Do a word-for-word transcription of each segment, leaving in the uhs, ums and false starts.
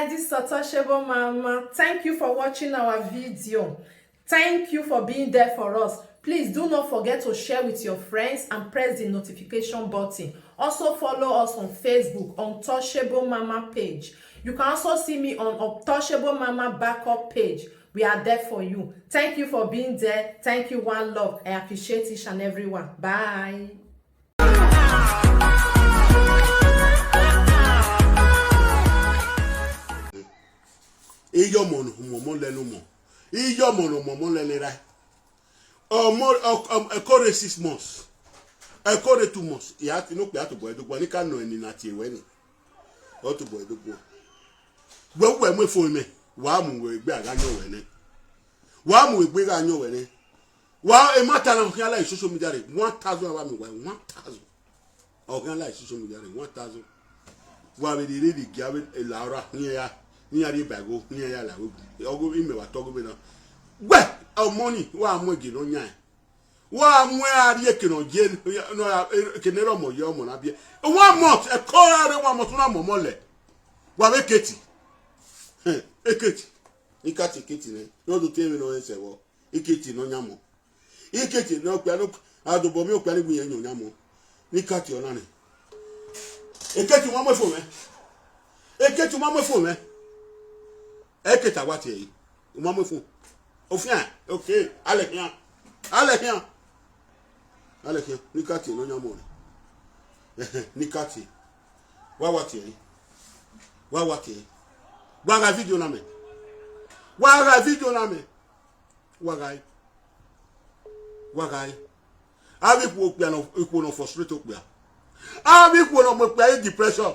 This is Untouchable Mama. Thank you for watching our video. Thank you for being there for us. Please do not forget to share with your friends and press the notification button. Also follow us on Facebook, Untouchable Mama page. You can also see me on Untouchable Mama backup page. We are there for you. Thank you for being there. Thank you, one love. I appreciate each and every one. Bye. Iye ọmọ ne ọmọ lẹ ne ọmọ. Iye ọmọ ne ọmọ lẹ ne erha. Ọmọ, ọ-, ọ-, ẹko rre six months. Ẹko rre two months. Ya ti no kpia tobọ ẹdogbo, ne ka nọ ẹni na tie wẹ ni. Ọ tobọ ẹdogbo. Wẹ, wẹ mu efo mẹ. Wa mu wẹ egbe a gha yọn wẹ nẹ. Wa mu egbe gha yọn wẹ nẹ. Wa, emata na khian la social media re, one thousand avbe miẹn wa, one thousand. Ọ khian la social media re, one thousand. Wa vbe rhie rhie gia vbe Laura, iran ya, iran rhie ba igho, iran ya la vbe gu. Ọghe imẹ wa tọ ghe vbe na. Wẹ, ọmọ ni, wa mu ege ne ọ yan. Wa mu a rhie eke ne ọ ye, ne ọ ya, eke ne erha ọmọ ye ọmọ na biẹ. One month, ẹko ra rre one month, u na mu ọmọ lẹ. Wa vbe eketi. Hẹn, eketi. Ikati eketi nẹ. Ne ọ do te emwi ne ọ rẹn sẹ vbọ. Iketi ne ọ yan mọ. Iketi ne okpia ne a dobọ miẹn okpia ni gbe irẹn yan yan mọ. Ne ikati ọna nẹ. Eketi u ma mu efo mwẹ. Eketi u ma mu efo mwẹ. Eketi a wa tie ẹre. U ma mu efo. Ofian, okay, alẹ khian. Alẹ khian. Alẹ khian. Ne ikati ne ọ yan mọ nẹ. Ne ikati. Wa wa tie ẹre. Wa wa tie ẹre. Wa gha video na mẹ. Wa gha video na mẹ. Wa gha ẹre. Wa gha ẹre. Avbe ikhuo okpia nọ, ikhuo nọ frustrate okpia. Avbe ikhuo nọ mu okpia ye depression.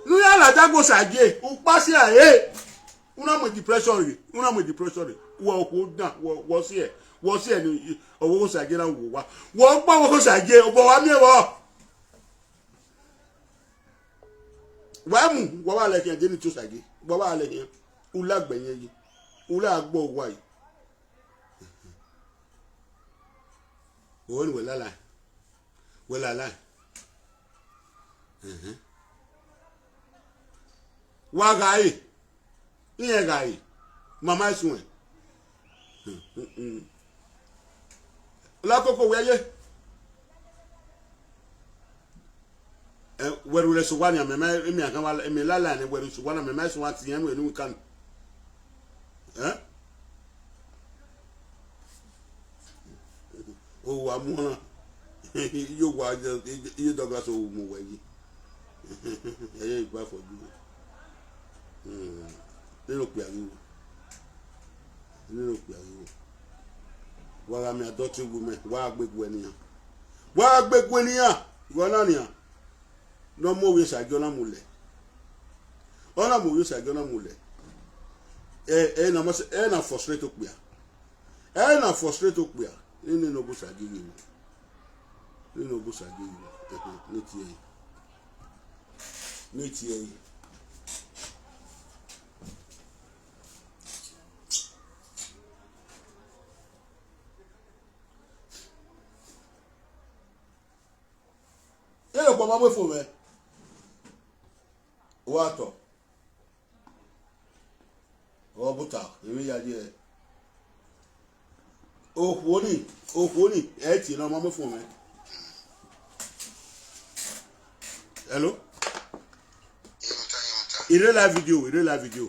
Ne u ya ladian gbe Osagie, u kpa si ẹre. U na mu depression rre, u na mu depression rre. Wẹ okhuo dan, wẹ, wẹ ọ si ẹre, wẹ ọ si ẹre ne ọvbokhan Osagie na wo wa. Wẹ ọgba ọvbokhan Osagie, obọ wa miẹn vbọ. Wa mu, wa wa lẹ khian, Jenny Osagie, wa wa lẹ khian. U la gbe yẹn yi, u la gbe owa yi. Owẹ ne wẹ lala, wẹ lala. Ẹhẹn. Wa gha ẹre, irẹn gha ẹre, mama i suẹn. Lakoko wẹ ye. Ẹ, wẹ rhulẹ sẹ owa nian, mẹ ma, mẹ a ghan wa, mẹ lala nẹ, wẹ rhulẹ sẹ owa na, mẹ ma sẹ owa tie ẹn nu enu kan. Ẹ? O wa mu ọna. Iye owa, iye Douglas o mu wẹ yi. Ẹ ye igba fọdu. Hmm. Nene okpia ghi wo. Nene okpia ghi wo. Wa gha miẹn adọtun gu mẹ, wa gbe guẹ ne iran. Wa gbe guẹ ne iran, ighe ọna nian. Ne ọ mu ovbi Osagie, ọ na mu lẹ. Ọ na mu ovbi Osagie, ọ na mu lẹ. Ẹ, ẹ na ma sẹ, ẹ na frustrate okpia. Ẹ na frustrate okpia. Nene ne obọ Osagie ghi ru. Nene ne obọ Osagie ghi ru. Ẹhẹn, ne tie ẹre. Ne tie ẹre. Ẹ, ọkpa ma mu efo mwẹ. Wa tọ. Ọ buta, emwi ya ye. Okhuo ni, okhuo ni, ẹ tie ne ọ ma mu efo mwẹ. Hello? Irẹn live video, irẹn live video.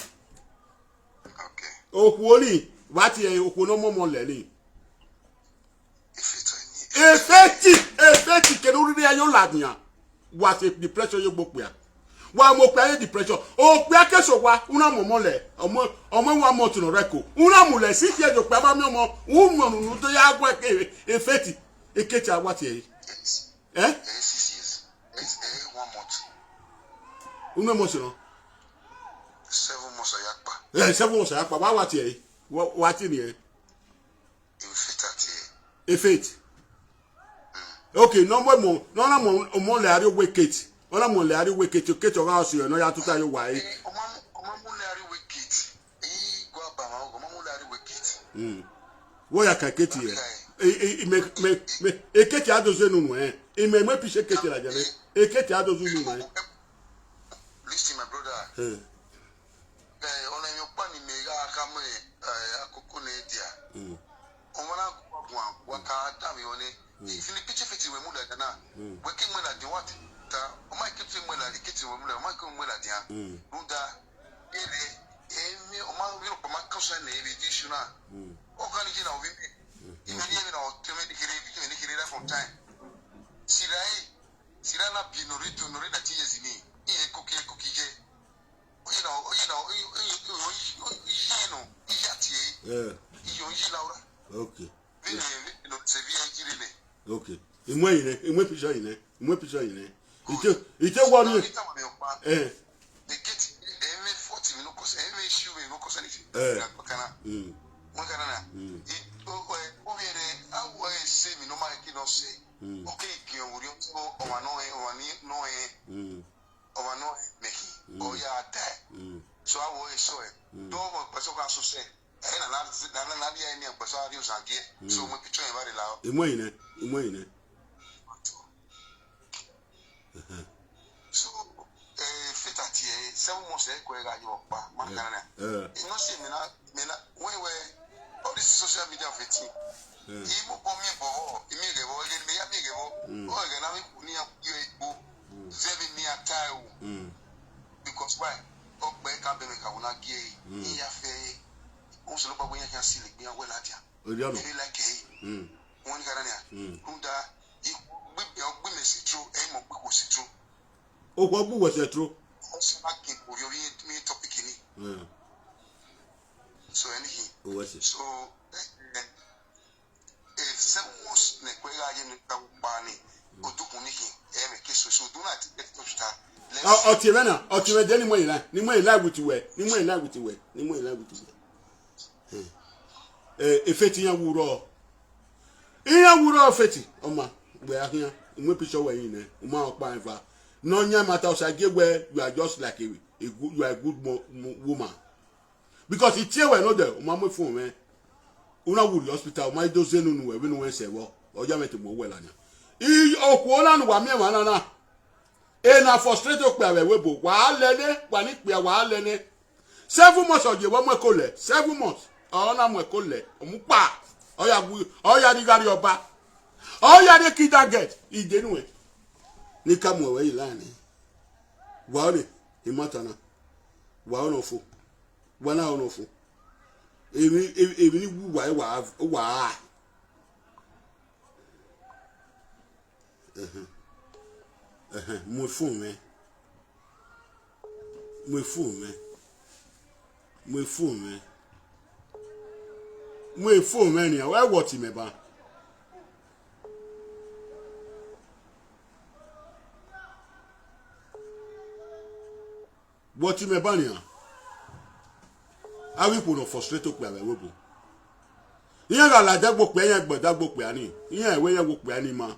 Okay. Okhuo ni, wa tie okhuo ne ọ mu ọmọ lẹ ni. Efeti, efeti, kene u rhirhi ya yo ladian. Wa sẹ depression ye gbe okpia. Wa mu okpia ye depression. Okpia ke sẹ owa, u na mu ọmọ lẹ, ọmọ, ọmọ one month ne ọ rre ẹko. U na mu lẹ, six years okpia ma miẹn ọmọ, u mu ọnunu do ya guẹ ke efeti. Eketi a wa tie ẹre. Yes. Eh? Eh, six years. Eh, eh, one month. Unu months nọ? Seven months ọ ya kpa. Eh, seven months ọ ya kpa. Wa wa tie ẹre. Wa, wa tie ni ẹre. Efeti a tie ẹre. Efeti. Okay, ne ọ mu ọmọ, ne ọ na mu ọmọ lẹ a rrie owa eketi. Ọ na mu lẹ a rrie owa eketi, eketi ọ gha si ọre, ne ọ ya tota ye owa ẹre. Eh, ọ ma mu, ọ ma mu lẹ a rrie owa eketi. I gua ba ma, ọ ma mu lẹ a rrie owa eketi. Mm. Wẹ ya ka eketi ẹre. Wa ka ẹre. I, i, i, me, me, me, eketi a do zẹ unu ẹ. I me, me picture eketi ladian nẹ. Eketi a do zẹ unu ẹ. Eh, ọna emwi ọkpa ne imẹ gha khama, eh, akoko ne dia. Mm. Ọmwa na guan guan, wa ka danmwehọ nẹ. Mm. Even the picture fit wẹ mu ladian na. Mm. Wẹ ke mu ladian, wa ta. Ọ ma ke mu ladian, ke mu ladian, ọ ma ke mu ladian. Mm. Rhunmwuda, ere, emwi, ọ ma vbe rhọkpa ma kọsa nẹ, ere di isu na. Mm. Ọ gha ni ye na ovbi mẹ. Mm. Imẹ ni emwi na, ọ te mẹ ni kere, imẹ ni kere right from time. Sira e, sira na bi nọ re, to nọ re nineteen years ni. Iye koki, koki ye. Oye na, oye na, oye, oye, oye, oye, oye nọ, iye a tie. Yeah. Iye oye Laura. Okay. Vene, vene nọ se vi a jire nẹ. Okay. I mu ẹyin nẹ, I mu picture ẹyin nẹ, I mu picture ẹyin nẹ. Good. Ite, ite wọ ni. Now, ita wọ ni ọkpa. Eh. The gate, ẹ mẹ forty mi no kọsẹ, ẹ mẹ issue mi no kọsẹ ni. Eh. Kana. Mm. Mo kana na. Mm. I, o, o, o, ovbi ẹre, awọ ẹse mi nọ ma ki nọ sẹ. Mm. Okay, ki o wuri o, ọmwa nọ ẹ, ọmwa ni nọ ẹ. Mm. Ọmwa nọ mẹ khin, Mm. ọ ya ta ẹe. Mm. So, awọ ẹre sọ ẹe. Mm. Do ọmọ ẹkpẹsọ gha sosẹ. Ẹ na, na, na, na, na, na, na, na, ẹkpẹsọ a rhie Osagie. Mm. So, mu picture ẹre vba rre la. I mu ẹyin nẹ, I mu ẹyin nẹ. Ẹhẹn. So, eh, Faith tie, seven months ẹ kue gha ye ọkpa, ma Eh, kana na. Eh. I no see me na, me na, when we, all this social media of a thing. Eh. I mu bọ miẹn bọ, I miẹn ghẹ vbọ, ẹghẹ ne mẹ ya miẹn ghẹ vbọ. Mm. Ọ ẹghẹ na vbe ku ne iran ye egbo, Mm. zẹ vbe ne iran ta ẹre o. Mm. Because why? Ọ gbe ka bẹmwẹ ka wẹ na gie ẹre, Mm. iran ya fẹ ẹre. Osanobua wẹ iran khian sẹ egbe iran wẹ ladian. Erriọ nọ. Ere like ẹre. Mm. Wẹ ni kana na. Mm. Rhunmwuda, I gbe, ọ gbe mẹ sẹ tro, ẹ i mẹ ọ gbe ikhuo sẹ tro. Okhuo gbe uwẹ sẹ tro. Ọ sẹ ma ke kpo rhie vbe topic ni. Mm. So anything. Uwẹ sẹ. So, eh, eh, eh, seven months ne kue gha ye ne ka kpa ni, odukhunmwu ni khin, ẹ mẹ ke so, so do not get to start. Let's Ọ, ọ tie mwẹ na, ọ tie mwẹ de ni mu ẹyin la, ni mu ẹyin la with wẹ, ni mu ẹyin la with wẹ, ni mu ẹyin la with wẹ. Eh, eh, Faith iran wu rrọọ. Iran wu rrọọ Faith, ọ ma, wẹ a khian, I mu picture wẹ ẹyin nẹ, u ma rẹn ọkpa eva. Ne ọ yan ma ta Osagie wẹ, you are just like a, a good, you are a good mo-, mo-, woman. Because I tie wẹ nodẹ, u ma mu phone mwẹ. U na wu rrie hospital, u ma do zẹ unu nuẹ, vbene uwẹ sẹ vbọ, ọ ya mwẹ te mu wẹ ladian. I, okhuo na ne uwa miẹn emwa na na, ena frustrate okpia vbe ẹvbo ebo, wa lẹ nẹ, wa ni kpia, wa lẹ nẹ. Seven months ọ ye vbe ọ mu ẹko lẹ, seven months, ọ na mu ẹko lẹ, ọ mu kpa, ọ ya gu, ọ ya rhie gha rrie ọba, ọ ya rhie kida gẹt, I de nuẹ, ne I ka mu ẹre ye la nẹ. Wa ọnii, I ma ta na, wa ọnii ọfo, wa na ọnii ọfo. Emwi, emwi, emwi ni wu uwa, wa, wa. Ẹhẹn. Ẹhẹn, mu phone mwẹ. Mu phone mwẹ. Mu phone mwẹ. Mu phone mwẹ nian, wẹ wọ tie mẹ ba. Wọ tie mẹ ba nian. Avbe ikhuo ne ọ frustrate okpia vbe ẹvbo ebo. Iran gha la dagbe okpia, iran gbe dagbe okpia ni. Iran wẹ iran wẹ okpia ni ma.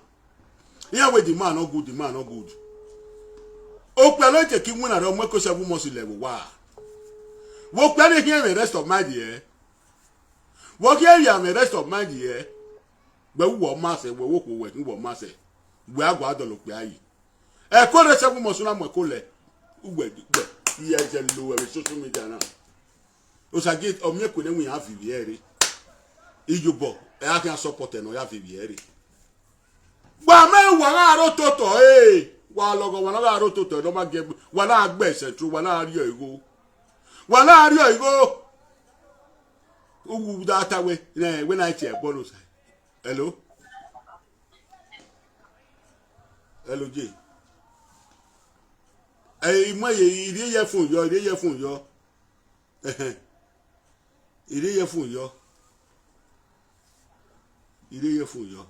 Iran wẹ the man no good, the man no good. Okpia ne ọ te ke iwinna rẹ, ọ mu ẹko seven months lẹ vbe owa. Vbe okpia ni khian mwẹ rest of mind yẹ. Vbe ọ khian ya mwẹ rest of mind yẹ. Wẹ wu wọ ma sẹ, wẹ wo khuo wẹ khin wọ ma sẹ. Wẹ a gua dọlọ okpia yi. Ẹko rre seven months na mu ẹko lẹ. Uwẹ, uwẹ, iye ẹzẹ lo ẹvbo social media na. Osagie, ọ miẹn ẹko ne ẹwẹn iran vivi ẹre. Iyobọ, ẹ a khian support ẹre ne ọ ya vivi ẹre. Wa mẹ wa gha ro toto, eh. Wa lọghọ, wa na gha ro toto, ne ọ ma gie, wa na gbe Central, wa na rhie igho. Wa na rhie igho. Uwu da ta wẹ, nẹ, wẹ na tie ẹbọ no sa. Hello? Hello, Jay. Eh, I mu ẹre, I rhie earphone yọ, I rhie earphone yọ. Ẹhẹn. I rhie earphone yọ. I rhie earphone yọ.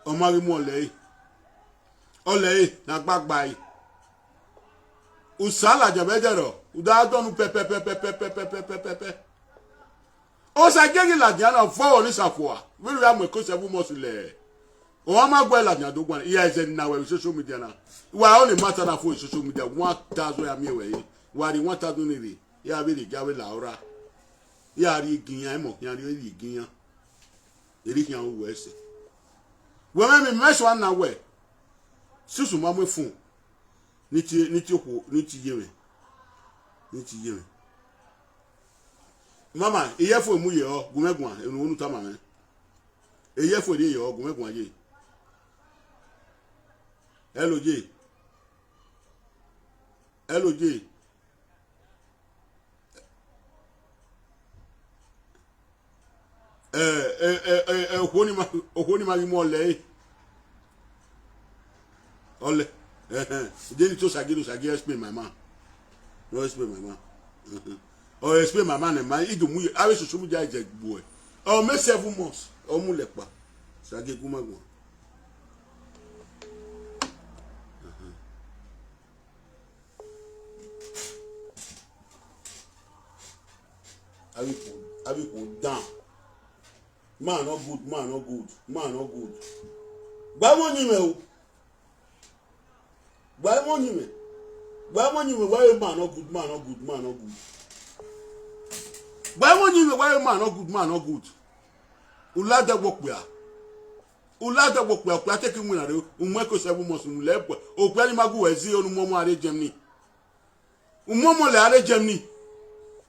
Ọ ma ghi mu ọlẹre. Ọlẹre ne a gba gba ẹre. Usa ladian vbe ẹdẹrọ, u da dọnọ pẹpẹpẹpẹpẹpẹpẹpẹpẹpẹ. Osagie ghi ladian na vọvọ ni sa fua, vbene u ya mu ẹko seven months lẹ. Ọ ma guẹ ladian do guan, I ya ẹzẹ na wẹ vbe social media na. Wa ọnii ma ta na fo social media, one thousand ya miẹn wẹ re. Wa rhie one thousand ni rre, ya vbe rhie gie avbe la ọra. Ya rhie gie iran, emọ khian rhie gie iran. Erha khian ru wẹ ẹse. Wẹ mwẹ emwi mẹ suẹn na wẹ, susu ma mu phone, ni tie, ni tie okhuo, ni tie iye mwẹ. Ne I tie mwẹ. Mama, iyẹfu mu ye ọ, gu mwẹ guan, enu unu tama mwẹ. Iyẹfu rhie ye ọ, gu mwẹ guan ye. Hello ye. Hello ye. Eh, eh, eh, eh, eh, okhuo ni ma, okhuo ni ma ghi mu ọlẹ ẹre. Ọlẹ. Ẹhẹn. Jeni to Osagie, Osagie explain my man. No explain my man. Ẹhẹn. Ọ explain my man, man, I do mu ye, avbe social media je gbuẹ. Ọ me seven months, ọ mu lẹ kpa. Osagie gu ma guan. Ẹhẹn. Avbe ikhuo, avbe ikhuo dan. Man no good, man no good, man no good. Gba ẹmwẹ ọyinmwẹ o. Gba ẹmwẹ ọyinmwẹ. Gba ẹmwẹ ọyinmwẹ, wa re man no good, man no good, man no good. Gba ẹmwẹ ọyinmwẹ, wa re man no good, man no good. U la dẹgbe okpia. U la dẹgbe okpia, okpia te ke winna rre, u mu ẹko seven months, u lẹ okpia, okpia ni ma gu wẹ zẹ unu mu ọmọ a rre Germany. U mu ọmọ lẹ a rre Germany.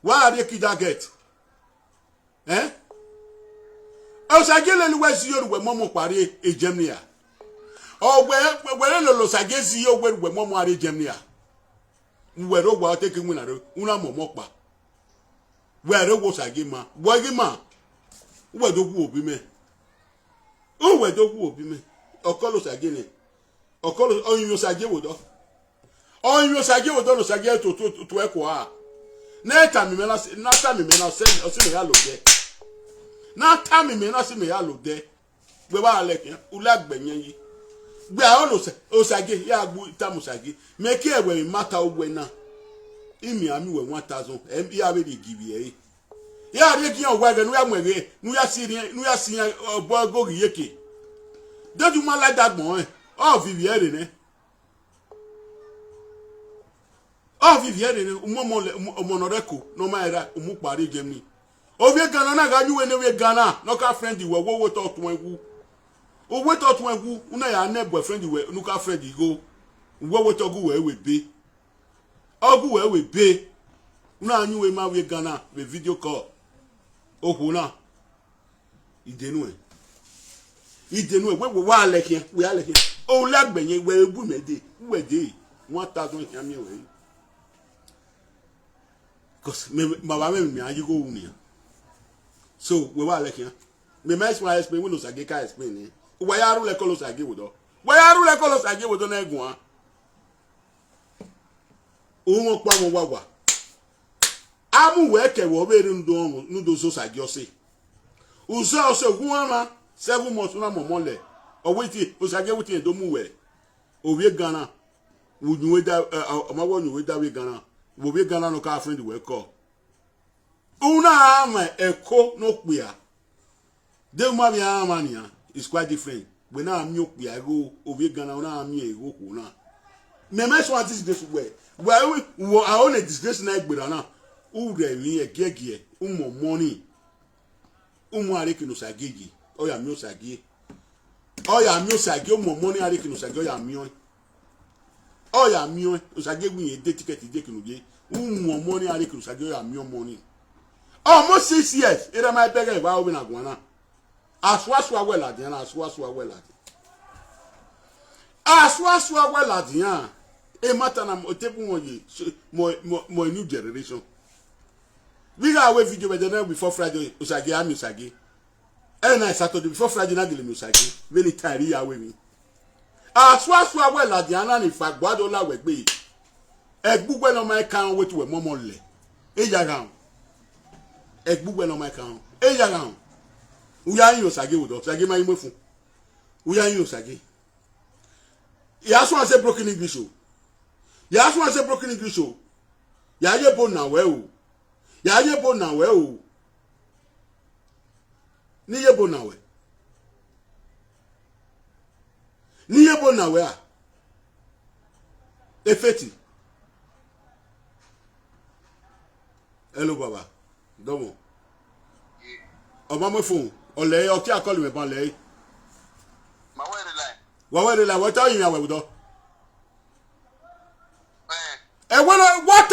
Wa rrie kida gẹt. Eh? Osagie lele uwẹ zẹ unu wẹ mu ọmọ kpa rrie Germany a? Ọ wẹ, wẹ lele Osagie zẹ unu wẹ mu ọmọ a rrie Germany a? Wẹ rre owa ọ te ke winna rre, u na mu ọmọ kpa. Wẹ rre owa Osagie ma, wẹ ghi ma, uwẹ do wu obọ imẹ. Uwẹ do wu obọ imẹ. Ọ kọlọ Osagie nẹ. Ọ kọlọ, ọ rinmwian Osagie vbe odọ. Ọ rinmwian Osagie vbe odọ ne Osagie to, to, to ẹko a. Ne tama imẹ na, na tama imẹ na, ọ sẹ, ọ sẹ mẹ ya lodẹ. Na tama imẹ na, ọ sẹ mẹ ya lodẹ. Wẹ vbe a lẹ khian, u la gbe ẹyẹn yi. Gbe aro ne Osa-, Osagie, ya gbu tama Osagie. Mẹ ke ẹwẹ emwi ma ta owẹ na. I miẹn a miẹn uwẹ one thousand, ẹ, I ya vbe rhie gi vbiẹ ẹre. Ya rhie gi iran owa ẹghẹ ne u ya mu ẹghẹ, ne u ya si rhiẹn, ne u ya si iran obọ ẹgogo iyeke. Deghẹ u ma la ẹdẹ agbọn rẹn, ọ viọ ivbi ẹre nẹ. Ọ viọ ivbi ẹre nẹ, u mu ọmọ lẹ, ọmọ ne ọ rre ẹko ne ọ ma ra, u mu kpa rrie Germany. Ovbi e Ghana na gha yin uwẹ ne ovbi e Ghana ne ọ ka friend wẹ, wẹ wẹ otọ tuẹn wu. U wẹ otọ tuẹn wu, u na ya nẹ boyfriend wẹ ne u ka friend igho. U wẹ wẹ otọ gu wẹ ru ebe. Ọ gu wẹ ru ebe. U na yin uwẹ ma vbe Ghana vbe video call. Okhuo na. I de nuẹn. I de nuẹn, wẹ, wẹ wa lẹ khian, wẹ a lẹ khian. U la gbe ẹyẹn, wẹ bu mẹ dee, wẹ dee. One thousand khian miẹn wẹ. 'Cause mẹ, ma vba mwẹ, mẹ a ye igho ru nian. So, wẹ wa lẹ khian. Mẹ ma explain, explain, wẹ ne Osagie ka explain nẹ. Wa ya rhulẹ kọlọ Osagie vbe odọ. Wa ya rhulẹ kọlọ Osagie vbe odọ na guan. Uhunmwu ọkpa mwẹ wa wa. A mu wẹ kẹ vbe ọ vbe rre ne u do, ne u do zẹ Osagie ọse. U zẹ ọse, u gu uan mwa, seven months u na mu ọmọ lẹ. Ọ wẹ te, Osagie wẹ te do mu wẹ. Ovbi e Ghana, vbe uyinmwẹ da, ọ ma wẹ uyinmwẹ da vbe Ghana, vbe ovbi e Ghana ne ọ ka friend wẹ kọ. U na gha mwẹ ẹko ne okpia. De u ma vbe a mwa nian, it's quite different. Wẹ na miẹn okpia igho, ovbi e Ghana, u na miẹn igho okhuo na. Mẹ ma suẹn disgrace wẹ, wẹ, wẹ, a o ne disgrace na gberra na. U rhie emwi ẹgiẹgiẹ, u mu ọmọ ni. U mu a rrie eke ne Osagie yi, ọ ya miẹn Osagie. Ọ ya miẹn Osagie, u mu ọmọ ni a rrie eke ne Osagie, ọ ya miẹn ọẹn. Ọ ya miẹn ọẹn, Osagie wẹ irẹn de ticket de eke ne u ye. U mu ọmọ ni a rrie eke ne Osagie, ọ ya miẹn ọmọ ni. Almost six years, erha ma bẹghe evba vbe na guan na. Asuasua wẹ ladian na, asuasua wẹ ladian. Asuasua wẹ ladian. Emata na, ọ te bu wọn ye, so, mọ, mọ, mọ new generation. Vbe I gha ru video vbe ẹdẹ na before Friday, Osagie a miẹn Osagie. Ẹna Saturday before Friday na gele miẹn Osagie. Vbene I ta ẹre ya ru emwi. Asuasua wẹ ladian na ni fa gua do la wẹ gbe. Ẹgbe uwẹ ne ọ ma kan wẹ te uwẹ mu ọmọ lẹ. E ya gha rẹn. Ẹgbe uwẹ ne ọ ma kan. E ya gha rẹn. U ya yin Osagie vbe odọ, Osagie ma yin mu efun. U ya yin Osagie. Ya suẹn sẹ broken English o. Ya suẹn sẹ broken English o. Ya ye ebo na wẹ o. Ya ye ebo na wẹ o. Ne I ye ebo na wẹ. Ne I ye ebo na wẹ a. Efeti. Hello, baba. Dọmọ. Ọ ma mu phone. Ọ lẹ, ọ tie call mwẹ ban lẹ. Ma wẹ rre line. Wa wẹ rre line, wẹ ta yin ya wẹ vbe odọ. Eh. Ẹ wẹ na, what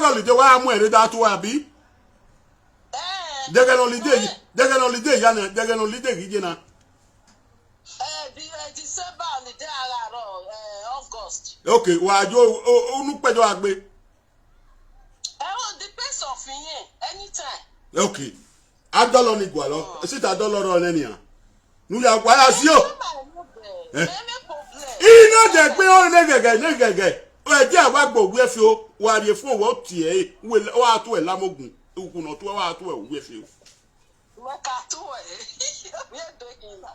ghe holiday wa mu ẹre da tuẹ, abi? Eh, dẹghẹ ne holiday, eh, dẹghẹ ne holiday ya na, dẹghẹ ne holiday ghi ye na. Eh, the, eh, December holiday a gha rrọọ, eh, August. Okay, wa yo, o, o, unu kpẹdọ a gbe. Eh, oh, depends of yen, anytime. Okay. A dọlọ ni gualọ, esita dọlọ rrọọ nẹ nian. Ne u ya gua ya zio. December no dey, Eh. Any problem. I na dẹ gbe ọnrẹn ne ghẹghẹ, ne ghẹghẹ. Ọ ẹdia wa gbe owiẹ fi o, wa rhie fun, wa tie ẹre, wa tuẹ lamogun, ukhu ne ọ tuẹ, wa tuẹ owiẹ fi o. Wẹ ka tuẹ, wẹ do yi na.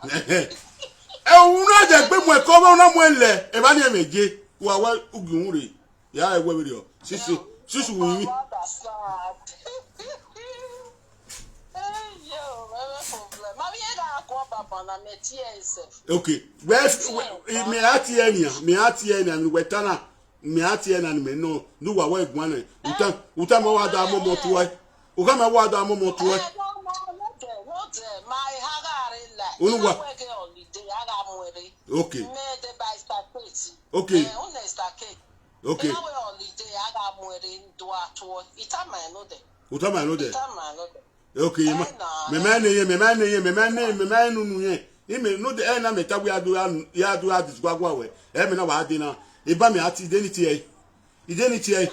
Ẹhun na dẹ gbe mu ẹko, ọ na mu ẹlẹ, evba ni ẹmwẹ je, wa wẹ ugie uhunmwu rre. Ya ẹwẹ vberriọ. Sisu, sisu wu yi. Understand. Hey, yo, very problem. Ma vbe gha guan baba na, mẹ tie ẹre sef. Okay. Wẹ, wẹ, mẹ a tie ẹre nian, mẹ a tie ẹre nian, wẹ ta na, mẹ a tie ẹre na ni mẹ nọ, ne uwa wẹ guan nẹ. Uta, uta ma wa da mọmọ tuẹ. Uka ma wa da mọmọ tuẹ. Eh, no, no, no, de, no, de. Ma ha gha rre la. Unu wa. Wẹ ghe holiday, a gha mu ẹre. Okay. Mẹ de by star plate. Okay. Eh, unu star cake. Okay. Ena wẹ holiday, a gha mu ẹre do a tuẹ. Ita ma no de. Uta ma no de. Ita ma no de. Okay, ma, eh, na, mẹ ma ne ye, mẹ ma ne ye, mẹ ma ne, mẹ ma ne unu ye. Ime no de, eh, na mẹ ta wẹ ya do ya, ya do ya disguagua wẹ. Eh, mẹ na wa de na. Eba mẹ a tie, ide ni tie. Ide ni tie. Okay.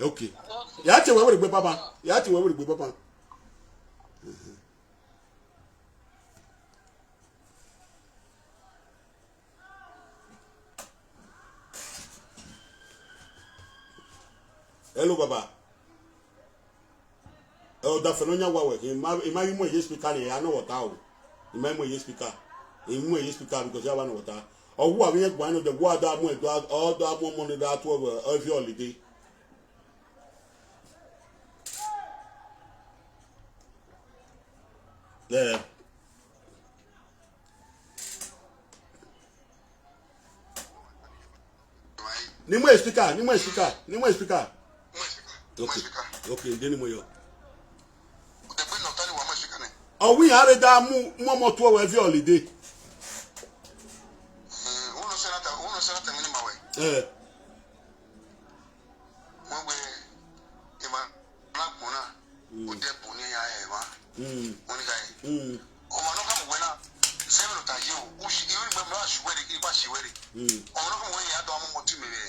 Okay. Okay. Ya tie wẹ wẹ gbe baba. Ya tie wẹ wẹ gbe baba. Hello, baba. Ẹ, ọdafẹn ne ọ yan wa wẹ, I ma, I ma ghi mu ẹre ye speaker ne, a nọ wẹ ọta o. I ma mu ẹre ye speaker. I mu ẹre ye speaker because a wa nọ wẹ ọta. Ọ wu avbe irẹn guan nọ, ọ da mu ẹdọ, ọ da mu ọmọ ne da tuẹ vbe every holiday. Yeah. Ni mu speaker, ni mu speaker, ni mu speaker. Okay. Okay, de ni mu yọ. Ọ wẹ iran rre da mu, mu ọmọ tuẹ vbe every holiday. Eh. Wẹ wẹ, emwa na gbọn na, odẹ bu ne iran rẹn emwa. Mm. Wẹ ne gha re. Mm. Ọmwa ne ọ khama wẹ na, zẹ vbene ọ ta ye o, u shi, I ru mẹ, mẹ a shi wẹ rre, I gba shi wẹ rre. Mm. Ọmwa ne ọ khama wẹ ya do a mu ọmọ tuẹ mẹ vbe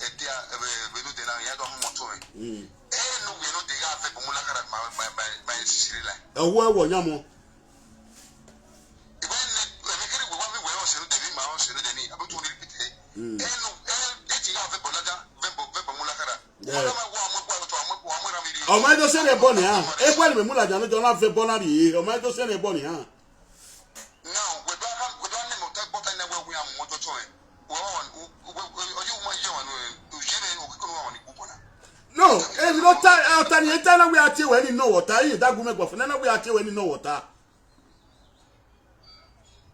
ẹdia, vbe, vbe nodẹ na, ya do a mu ọmọ tuẹ mẹ. Mm. Ẹ ne uwẹ nodẹ gha vẹ bọ mu lakara ma, ma, ma, ma sisi rre la. Ẹ wẹ wọ yan mọ. Iwẹ ne, ẹmwẹ kherhe wẹ wa vbe wẹ ọse nodẹ vbe ima ọse nodẹ ni, a do tu ni repeat ẹre. Mm. Ẹ ne, ẹ, ẹ ti gha vẹ bọ lada, vẹ bọ, vẹ bọ mu lakara. Yeah. Ọmwa na ma wa Ọ ma do sẹ ne ẹbọ nian. Ekhue ne mẹ mu ladian ne ọ na vẹ ẹbọ na rrie, ọ ma do sẹ ne ẹbọ nian. Now, wẹ do a, wẹ do a nẹ mẹ ọta ẹgbọta nẹ wẹ wẹ a mu ọjọ chọe. Wẹ, wẹ, wẹ, ọyẹ uma yẹ wa no, u yẹ vbe okiko no wa ni gbogbo na. No, emwi ne ọ ta, ọta ni ta na wẹ a tie wẹ ni nọ wọta, iye dagu mẹ gbọfọ na na wẹ a tie wẹ ni nọ wọta.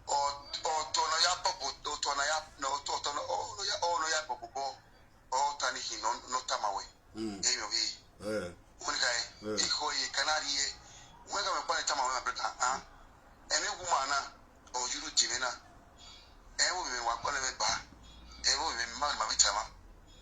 Ọ, ọtọ na ya bọbọ, ọtọ na ya, ọtọ, ọtọ na, ọ, ọ ya, ọ na ya bọbọ, ọ ta ni hin nọ, nọ tama wẹ. Mm. Emwi ọvbehe. Eh. Wẹ ni kha ẹ, Eh. Ekhọe ye ka na rrie. Wẹ gha mẹ kpa ne tama wẹ, my brother, ah. Ẹmwẹ wu ma na, ọ yuru di mwẹ na. Ẹ vbe mẹ wa kpọlọ mwẹ ba. Ẹ vbe mẹ ma ma vbe tama.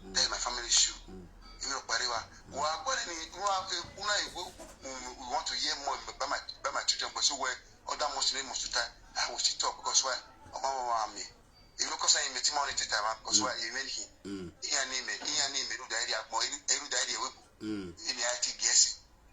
Mm. That is my family issue. Mm. Emwi ọkpa rre wa. Mm. Wa gbọdọ ni, wa, una, we, we, we want to hear more about my, about my children, but so well, other Muslim must die. I will still talk because why? Ọmọ wa mi. Even cause I met him on the time, because why? You made him. Mm. Iran ni mẹ, iran ni mẹ, eru da area, mo, eru, eru da area, we, Mm. Eni a ti gẹsi.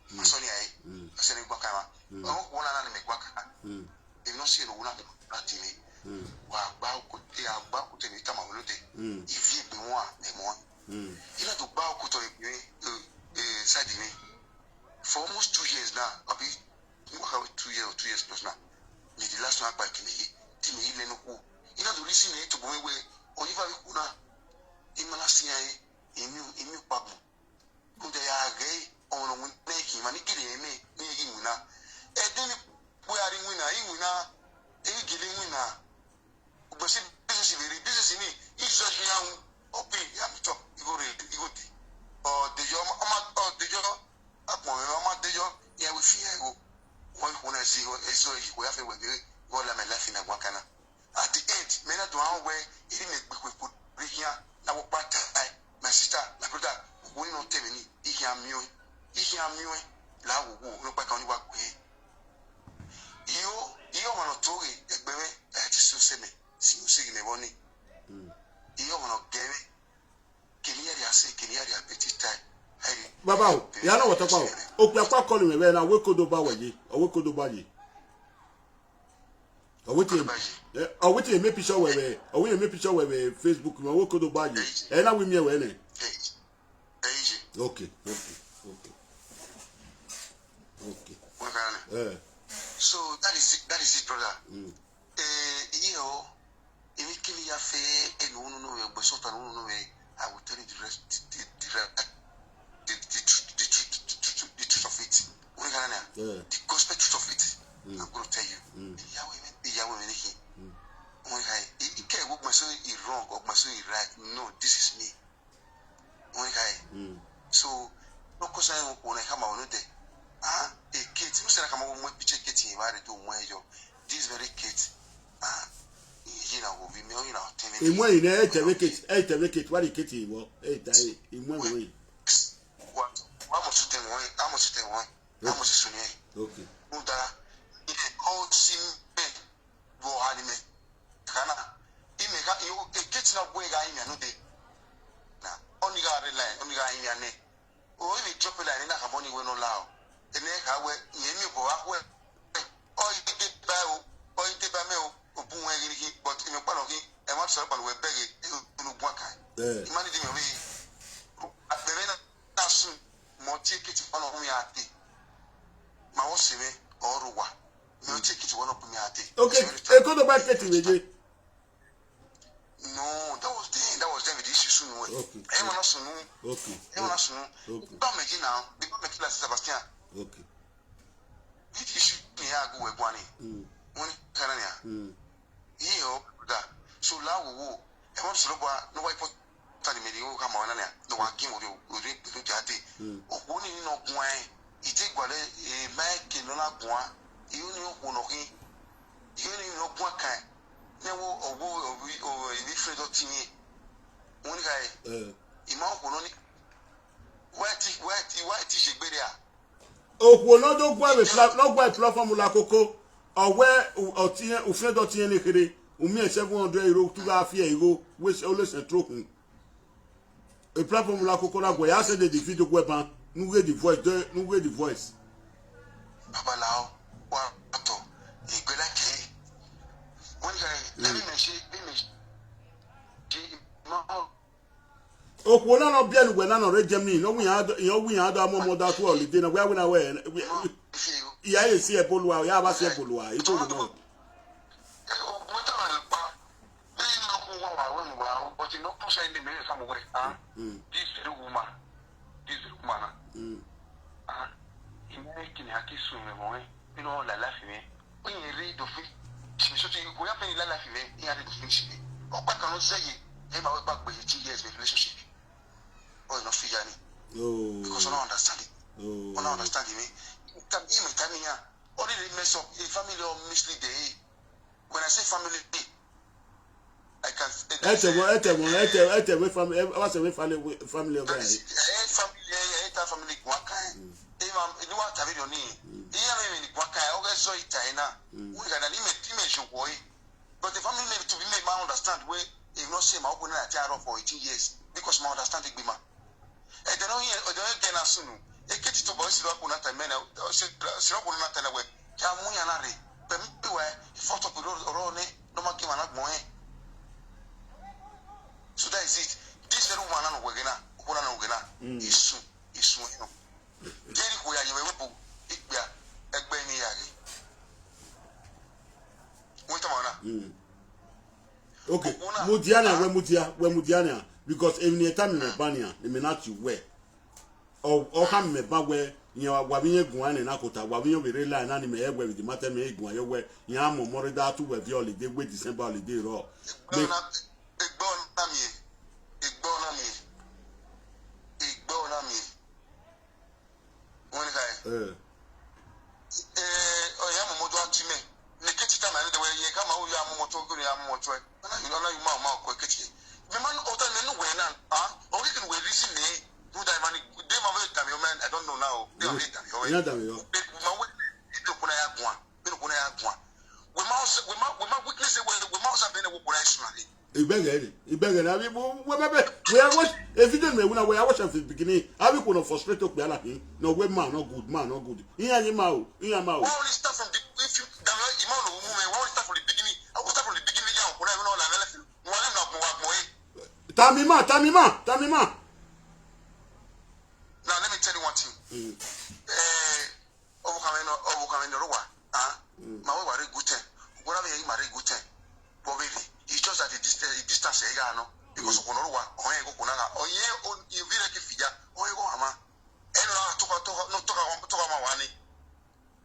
Mm. Asọni ae. Mm. Asọni gba kama. Mm. Ọ wọ na na ni mẹ gba kama. Mm. Emwi ne ọ si ero wuna na ti mẹ. Mm. Wa gba okote, a gba okote ni tama wẹ node. Mm. Ivi egbe wọn, ẹ mọ. Mm. I na do gba okote egbe, eh, eh, side mi. For almost two years now, abi, I wa kha two years or two years plus now. Ni the last one, I kpa ti mẹ ye, ti mẹ ye lẹ no ku. I na do reason ne to bo we, oyi va vi ku na. I ma na si ae, imi, imi kpagbọn. Rhunmwuda ya ghe ọmwa ne ọ winna ẹre khin, emwa ni gele ẹre ne ẹ ghi winna. Ẹdẹ ni wẹ a rri iwinna, iwinna, e ghi gele iwinna. Ugbẹn sẹ business vbe rre, business ni, i zọ ẹre iran ru, ọ gbe ya meet up, igho rre, igho dee. Ọ de yọ, ọ ma, ọ ma de yọ, agbọn mwẹ, ọ ma de yọ, iran wẹ fi iran igho. Wẹ ikhuo na zẹ igho, ẹ zọ igho ya fe wẹ ghe, igho la mẹ life na guan kan na. At the end, mẹ na do rẹn wẹ, erha mẹ gbe ikhuo rre khian, na wẹ ọkpa tae, my sister, my brother, okhuo ni nọ tẹ mwẹ ni, I khian miẹn ọẹn, I khian miẹn ọẹn, la wowo, ne ọkpa kan ni wa gbe. Iyo, iyo ọmwa ne ọ to ghe, ẹgbẹe mwẹ, ẹ ti si osẹ mẹ, si osẹ ghi mẹ vbọ ni. Mm. Iyo ọmwa ne ọ gẹ mwẹ, kene iran rhia sẹ, kene iran rhia bẹghe tae, ẹ i Baba o, ya na wẹ ọtọkpa o. Okpia kpa call mwẹ vbe na, wẹ kodo ba wẹ ye, ọ wẹ kodo ba ye. Ọ wẹ te, eh, ọ wẹ te make picture wẹ vbe, ọ wẹ make picture wẹ vbe Facebook, ọ wẹ kodo ba ye. Ẹ na wẹ miẹn wẹ nẹ. Ẹ i ye. Okay, okay, okay. Okay. Wẹ ka nẹ. Eh. So that is it, that is it, brother. Mm. Eh, iye o, emwi kemwi ya fe enu unu nọ mwẹ, ọgbẹsọta unu nọ mwẹ, I will tell you the rest, the, the, the, the, the truth, the truth, the truth, the truth of it. Wẹ ka nẹ. Yeah. The gospel truth of it. Mm. I'm gonna tell you. Mm. Iyawo mi, iyawo mi nẹ khin. Mm. Wẹ ka, I, I ke wo ọgbẹsọ I wrong, ọgbẹsọ I right. No, this is me. Wẹ ka. Mm. So, no cause I won't want to come out there. Ah, a kid, you said I come out with picture kid in my to my yo. This very kid. Ah, you know, we may, you know, tell me. Emwa yi nẹ, ẹ tẹ vbe kete, ẹ tẹ vbe kete, wa de kete vbọ, ẹ ta e, emwa yi. What? Wa must tell one, I must tell one. I must tell one. Okay. Uda, it all seem bad. Vbe ọha ni mẹ ka na, imẹ gha, ekete na gue gha imian nude. Na, ọni gha rre line, ọni gha imian nẹ. O, ivbi drop line na khama ọni wẹ ne ọ la o. Ẹnẹ kha wẹ, irẹn miẹn obọ gha khuẹ. Ọ i deba o, ọ i deba mẹ o, obọ uwẹ ghi ni khin, but imẹ ọkpa nọ khin, ẹmwẹ Osanobua ne uwẹ bẹghe, unu guan kan. Eh. I ma need imẹ ọvbehe. Vbe ẹmwẹ na, na sun, mẹ ọ tie ekete ọkpa nọ hu mẹ a te. Ma vbe ọ sẹ mwẹ, ọ rre owa. Mẹ ọ tie ekete ọkpa nọ hu mẹ a te. Okay, ekodo ba ekete vbe ye. No, that was then, that was then with the issue sunu. Okay. Ẹ ma na sunu. Okay. Ẹ ma na sunu. Okay. Ba mẹ je na, bi ba mẹ kila Sebastian. Okay. This issue ni ya gu wẹ guan ni. Mm. Wọ́n ní kára ni a. Mm. Iye o, brother. So la wo wo. Ẹ wọ́n sọ̀rọ̀ bá no wa ipo tani mẹ ni o ka ma wa na ni a. No wa gi mo ri o ri o ja de. Mm. Okhuo ni ni nọ guan. Ite gualẹ e ma ke nọ na guan. Iyo ni okhuo nọ khin. Iyo ni nọ guan kan. Ne wo owo owi o ibi fẹ dọ tinye. Wọ́n ní ka e. Eh. Ima okhuo nọ ni. Wa ti wa ti wa ti je gbere a. Okhuo ne ọ do gua vbe pla-, ne ọ gua platform la koko, ọ wẹ u-, ọ tiẹn, u fian dọ tiẹn ne kherhe, u miẹn seven hundred euro, u tu gha fi ẹre igho, wẹ olesen trokhun. E platform la koko na guẹ, ya send the video guẹ ban, ne u ghe the voice, de, ne u ghe the voice. Babalao, wa tọ, egbe like e. Wọ́n ní ka e, lẹ́bi mẹ̀ ṣe, bí mẹ̀ ṣe, ma Okhuo na nọ biẹ ne uwẹ na nọ rre Germany, ne ọ wẹ iran do, iran wẹ iran do amọ ọmọ da tu holiday na, wẹ a wẹ na wẹ, wẹ, ya ye si ẹbolua, ya vba si ẹbolua, i to no. Ogun tama na pa, be na ku wa wa we wa, but no push any me come away, ah. Mm. This very woman, this very woman, ah. Mm. Ah, he make me happy soon, me boy. You know, la life me. When you read the thing, she so you go up in la life me. He had the thing she. Okpa kan no say ye, e ma we back by eighteen years of relationship. Oh, you no fit yani. Oh. Because you don't understand it. Oh. You don't understand me. Tell me, tell me, yeah. Only they mess up a family or mislead the. When I say family, I can. Ete wo, ete wo, ete, ete wo family, eh, what's the family, family of that? Eh, family, eh, eh, family, one kind. Mm. Eh, mam, you know what I mean? Mm. Eh, I mean, one kind. Okay, so it's China. Mm. We got an image, image of boy. But the family name to be made, my understand where if not say my open na tear up for eighteen years because my understand the gbima. Ẹdẹ ne ọ hiẹn, ẹdẹ ne ọ gẹ na sunu. Ekete to bọ siro akpo na ta mẹ na, siro akpo na ta na wẹ, ya mu yan na rre. Bẹ mi pe wẹ, ifọtọ pe ro ro ne, no ma ke ma na gbọn ẹn. So that is it. This very woman na no wẹ gẹ na, okpo na no wẹ gẹ na. Mm. Isun, isun ẹn no. Jerry kò yà yẹ wẹ wẹ bo, ikpia, ẹgbẹ ni ya ghe. Wẹ tama na. Mm. Okay, okpo na, mudia na, ah, wẹ mudia, wẹ mudia na, because emwi ne tama mẹ ba nia, ne mẹ na ti wẹ. Ọ, ọ khama mẹ ba wẹ, iran wa vbe iran guan nẹ na kota, wa vbe iran vbe rre la na ni mẹ hẹ wẹ vbe the matter mẹ guan yọ wẹ, iran mọ mọ rre da tu wẹ viọ holiday, wẹ December holiday rọ. Egbe ọna, egbe ọna miẹn, egbe ọna miẹn, egbe ọna miẹn. Wẹ ne khae. Eh. Eh, ọ ya mọ mọ do a ti mẹ. Ne kete ta ma ne de wẹ ye ka ma u ya mọ mọ to, ko ya mọ mọ to. Ana yu, ana yu ma, ma ko kete. Me man o ta me nu wẹ na. Ah, o ki kin wẹ reason me. Do that man, dey ma we da me, man, I don't know now. Dey ma we da me. Ya da me yo. Ma we, ito kuna ya guan. Ito kuna ya guan. We ma, we ma, we ma witness we, we ma sa bene wo kuna isu na. Igbẹghẹ ni, igbẹghẹ ni, avbe wẹ bẹbẹ, wẹ ya watch a video ne wẹ na, wẹ ya watch am from the beginning. Avbe ikhuo nọ frustrate okpia na khin, nọ wẹ man no good, man no good. Iran ye ma o, iran ma o. Why only start from the, if you, damn, you man no woman, why only start from the beginning? I will start from the beginning, yeah, when I know la mele, why not go up more? Tami ma, tami ma, tami ma. Now let me tell you one thing. Mm. Eh, Ọvbokhan mwẹ nọ, ọvbokhan mwẹ nọ rre owa, ah, mm, ma wẹ wa rre good time. Ugbọna vbe ma rre good time. Vbe ọ vbe rre, it's just that the distance, the distance ẹ i gha nọ. Because, mm, okhuo nọ rre owa, ọ rẹn eghọkhuo na gha, ọ rẹn o, ivbi rẹ ke fi ya, ọ rẹn eghọ hanmwa. Ẹn, nọ ra tọkha, tọkha, nọ tọkha, tọkha ma wa ni.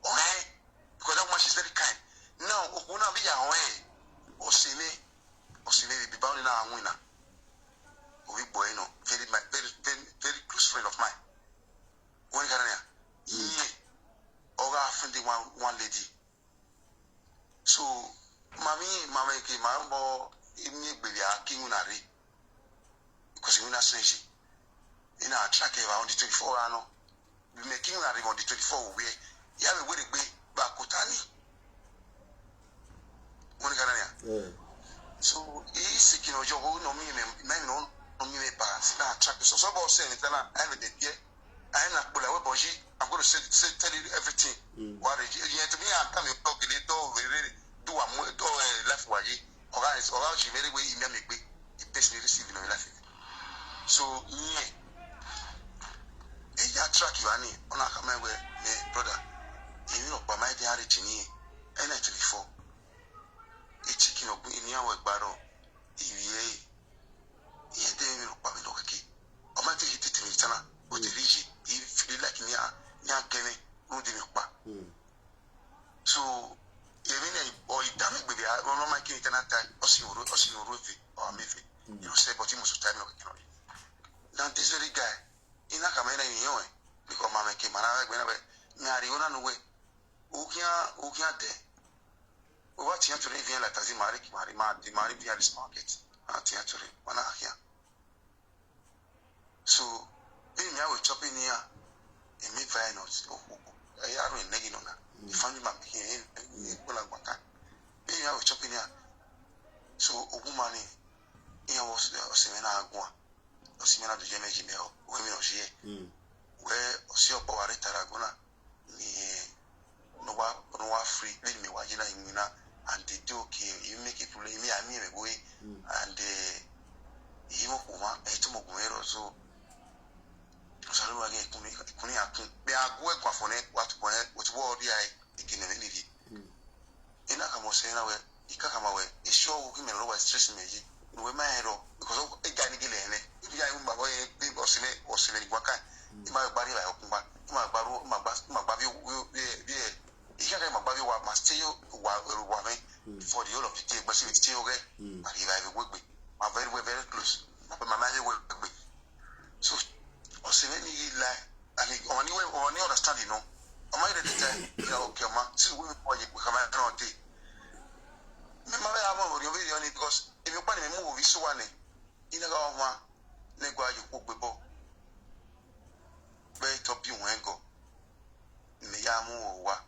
Ọ rẹn, because that woman, she's very kind. Now, okhuo na vbe ya rẹn, ọ sẹ mwẹ, ọ sẹ mwẹ vbe eba ọnii na winna. Ovbi igbo ẹre nọ, very, my, very, very, very close friend of mine. Wẹ gha na nia, iye, ọ gha find one, one lady. So, ma vbe, ma vbe ke, ma vbe emiẹn egbe vbe a ke iwinna rre. Because iwinna sẹ ye. I na track evba on the twenty-four hour nọ. Vbe mẹ ke iwinna rre on the twenty-four wẹ, ya vbe werriegbe vbe akota ni. Wẹ gha na nia. Eh. So, I sick nọ yọ, ọ nọ miẹn mẹ, mẹ nọ, nọ miẹn mẹ balance, na track. So, so, but sẹ ni ta na, I vbe de biẹ. I na kpola wẹ bọyi, I'm going to say, say, tell you everything. Mm. Wa rre, yẹn to me, I come your talk, gele do, rere, do wa mu, do, eh, life wa ye. Ọ gha, ọ gha ji vbe rre wẹ, I miẹn mẹ egbe, I personally receive in my life. So, yeah. E ya track you, ani, ọ na khama wẹ, me, brother, emwi nọkpa ma i de a rre jini, ẹ na twenty-four. E chicken ọgbẹn, eni a wẹ gbarọ, ivbi ẹre, iran de emwi nọkpa vbe nọ keke. Ọ ma te yi tete emwi ta na, o te rhie iye, I feel like ne iran, ne iran gẹmwẹ, rhunmwuda emwi ọkpa. Mm. So, emwi nẹ, ọ i da mwẹ egbe vbe a, ọ nọ ma ke emwi ta na ta, ọ si oro, ọ si oro eve, ọ ma eve. Mm. You know, say, but he must time nọ keke nọ. Now, this very guy, I na khama ẹre ne I rẹn ọẹn, because ma mwẹ ke ma na vbe ẹgbẹ na wẹ, mẹ a rhie igho na ne uwẹ, u khian, u khian dẹ. Wẹ wa tian to rre, vian la taxi, ma rre, ma rre, ma rre, ma rre vian this market. A tian to rre, wa na khian. So, vbene I ya vbe chop ni iran, emwi violence, o, o, o, ẹ ya rhie nẹghe nọ na. Mm. Family ma khin, e, e, e, gbola gba kan. Vbene I ya vbe chop ni iran. So, oghuma ni, iran vbe ọ sẹ mwẹ na guan. Ọ sẹ mwẹ na do ye mẹ yi mẹ, ọ, wẹ emwi nọ ye. Mm. Wẹ, ọ sẹ ọkpa wa rre Tarragona. Ni, eh, ne ọ wa, ne ọ wa free, vbene mẹ wa ye na, I winna, and they do okay, I make a problem, I miẹn mẹ we, mm, and, eh, Iyẹn okhuo mwa, ẹ i tọmọ gun mwẹ rọ so. Osanobua ghi kun, kun iran kun. Vbe a gu ẹguae fo nẹ, wa tobọ nẹ, wa tobọ rhie ẹre, I gele mwẹ ni rhie. I na khama ọse na wẹẹ, I ka khama wẹẹ, I sure wẹẹ uki mẹ ne ọ wa stress mẹ ye. Ne uwẹ ma rẹn rrọọ, because ọ, e ga ni gele ẹnẹ. Ibi ya ru ma vbe ọse mwẹ, ọse mwẹ ni guan kan. I ma gba rhie evbare ọkun gba, I ma gba ru, I ma gba, I ma gba vbe, vbe, vbe, vbe, I khian ma gba vbe owa, ma stay yo, owa, owa mwẹ. For the whole of the day, but still, still okay. Ma rhie evbare vbe uwegbe. Ma very, very, very close. Ma, ma, ma vbe uwegbe. So, ọse mwẹ ni ghi la, and he, ọmọ ni wẹ, ọmọ ni understand, you know. Ọmọ ni ready time, you know, okay, ọmọ, since we, we, we come out on day. Mẹ ma vbe a vbọ vbe orhiọn vberriọ ni, because emwi ọkpa ni mẹ mu vbe iso wa nẹ, I na gha ọmwa ne gua ye okhuo gbe bọ. Vbe etọ bi wẹn gọ, mẹ ya mu owa.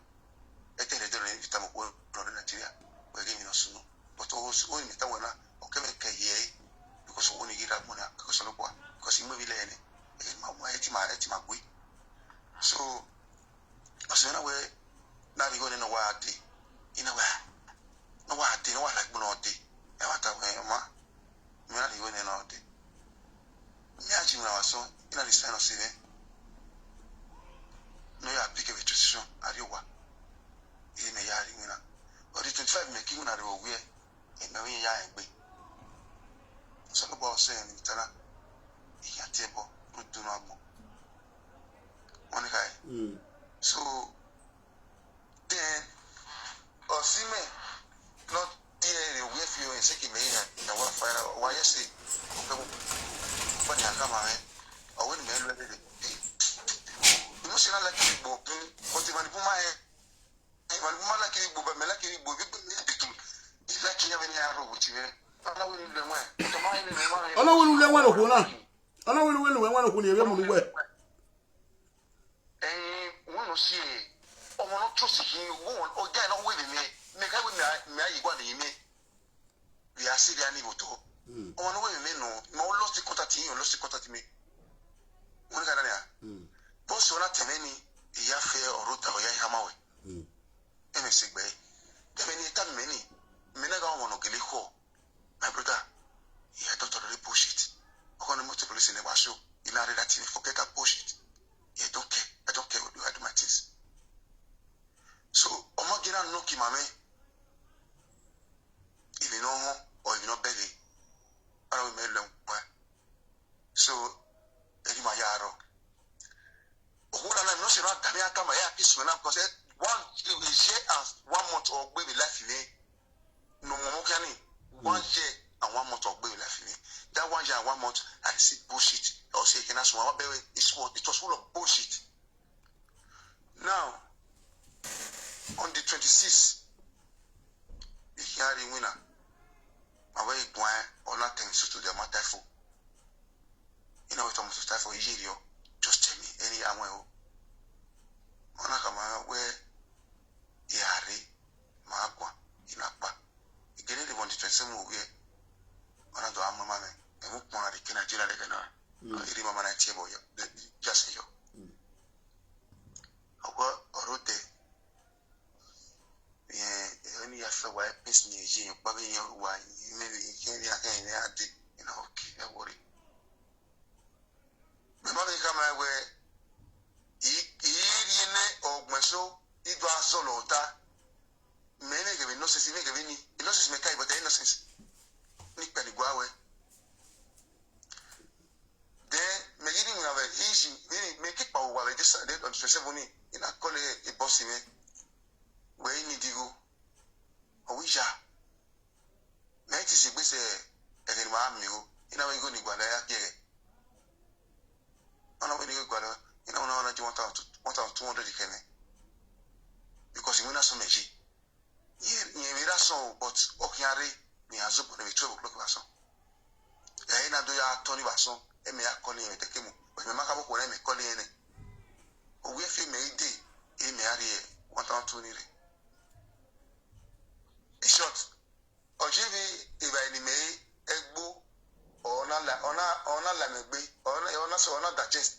Ẹtẹrẹ dẹrẹ ne I tama okhuo rre Nigeria, wẹ ghe emwi ne ọ sunu. But o, o, mẹ ta wẹ na, ọ kẹ mwẹ kẹ ye ẹre, because owẹ ni ghi rre agbọn na, because Osanobua, because I mu emwi lẹ nẹ, ẹ ma, ẹ ti ma, ẹ ti ma gui. So, ọse mwẹ na wẹẹ, na rhie igho nẹ ne ọ wa dee. I na wẹẹ, ne ọ wa dee, ne ọ wa la egbe ne ọ dee. Ẹ wa ta wẹẹ, ọma, mẹ na rhie igho nẹ ne ọ dee. Mẹ a ji mwẹ vbe asọn, I na rhie sign ọse mwẹ. Ne ọ ya pick vbe transition, a rrie owa. Ẹ mẹ ya rrie iwinna. Ọ di twenty-five mẹ ke iwinna rre vbe owiẹ. Ẹ mẹ vbe ya rẹn egbe. Osanobua ọse mwẹ ni ta na. I ya tie ẹbọ, rhunmwuda unu agbọn. Wẹ ọnii khae. So, then, ọse mwẹ ne ọ tie rre owiẹ fi ore seke mẹ ya, ya wa fa ra, wa ye ẹse, okẹ mu, ọkpa ni a khama mwẹ, ọ wẹ ne mẹ lu ẹre dede. Unu sẹ na like igbo bun, but emwa ni bun ma rẹn, emwa ni bun ma like igbo, but mẹ like igbo, igbo ni bitu, I like iran vbene iran rre owa tie mwẹ. Ọ na wẹ ne u lu ẹwaẹn, but ọ ma rẹn ne u lu ẹwaẹn. Ọ na wẹ ne u lu ẹwaẹn ne okhuo na. Ọ na wẹ ne u lu ẹwaẹn ne okhuo ni, ẹ vbe mu ne uwẹ. Ẹn, wẹ ne ọ si ẹre, ọmọ ne ọ trust khin, wẹ, ọ ga ne ọ wẹ vbe mẹ, mẹ ka wẹ mẹ a, mẹ a ye igua ne imẹ. Vbe a sẹ vbe a ni vbe otọ. Ọmọ ne ọ wẹ vbe mẹ nọ, ma ọ lost contact, irẹn ọ lost contact mẹ. Wẹ ne ka na nia. Bọ sẹ ọ na tẹn mwẹ ni, I ya fẹ ọre ọ ta, ọ ya khama wẹ. Ẹ mẹ sẹ gbe. Ẹmwẹ ne I tama mẹ ni, mẹ na gha ọmọ ne ọ gele khọ. My brother, I don't tolerate bullshit. Ọgọ ne motor police ne wa show, I na rre that thing, forget that bullshit. I don't care. I don't care what you do my things. So, ọ ma gele nọ ki ma mwẹ. Emwi ne ọ họn, or emwi ne ọ bẹghe. Aro mẹ lẹ wa. So, eri ma ya rọ. Okhuo na na, no se na dami aka ma ya peace na, because, eh, one year and one month ọ gbe vbe life mwẹ. No mo mo kani. One year and one month ọ gbe vbe life mwẹ. That one year and one month, I see bullshit. Ọ sẹ kẹ na suma, wa bẹghe, it's what, it was full of bullshit. Now, on the twenty-sixth, I khian rrie iwinna. Ma wẹ I guan, ọ na tẹn suit, ọ ma ta ẹfo. I na wẹ te ọ mu suit ta ẹfo, I ye rriọ. Just tell me, any ya wẹn o. Ọ na khama wẹ, I gha rre, ma guan, I na kpa. I gele rre vbe on the twenty-seven owiẹ. Ọ na do gha mu ima mwẹ, ẹmwẹ ukpọn na rre ke Nigeria rre ẹghẹ na. Ọ rhie ima ma na tie ẹbọ yọ, just yọ. Ọwẹ ọre odẹ. Irẹn, irẹn ni ya fẹ wa, peace ni ye, ọkpa vbe irẹn wa, irẹn vbe irẹn, irẹn a dee, I na okay, ẹ worry. Mẹ ma vbe khama wẹ, I, I rhie nẹ ọgbẹn so, I do a zọlọ ọta. Mẹ vbe ghe vbe nonsense, I vbe ghe vbe ni, nonsense mẹ ka, but nonsense. Ni kpẹ ni gua wẹ. Then, mẹ ghi rhie iwinna vbe iji, vbe ni, mẹ ke kpao owa vbe this, on the twenty-seven ni, I na call e boss mwẹ. Wẹ I need igho. Ọ wẹ iya. Mẹ i te si egbe sẹ ẹghẹ ne ima ra miẹn igho. I na wẹ igho ni gualọ ya gie ẹghẹ. Ọ na wẹ ne igho gualọ, I na wẹ ne ọ na gi one thousand, one thousand two hundred khẹ mẹ. Because iwinna sẹ mẹ ye. Irẹn, irẹn vbe ra sọn o, but ọ khian rre, ne iran zobọ nẹ vbe twelve o'clock vbe asọn. Ẹ i na do ya tọn ni vbe asọn, ẹ mẹ ya call irẹn vbe ẹdẹkemọ, but mẹ ma kha vbe okhuo na, mẹ call irẹn nẹ. Owiẹ fi mẹ i dee, ẹ mẹ a rhie one thousand two ni rre. In short, ọ ye vbe evbare ne imẹ re ẹgbo, ọ na la, ọ na, ọ na la mẹ egbe, ọ na, ọ na sẹ, ọ na digest,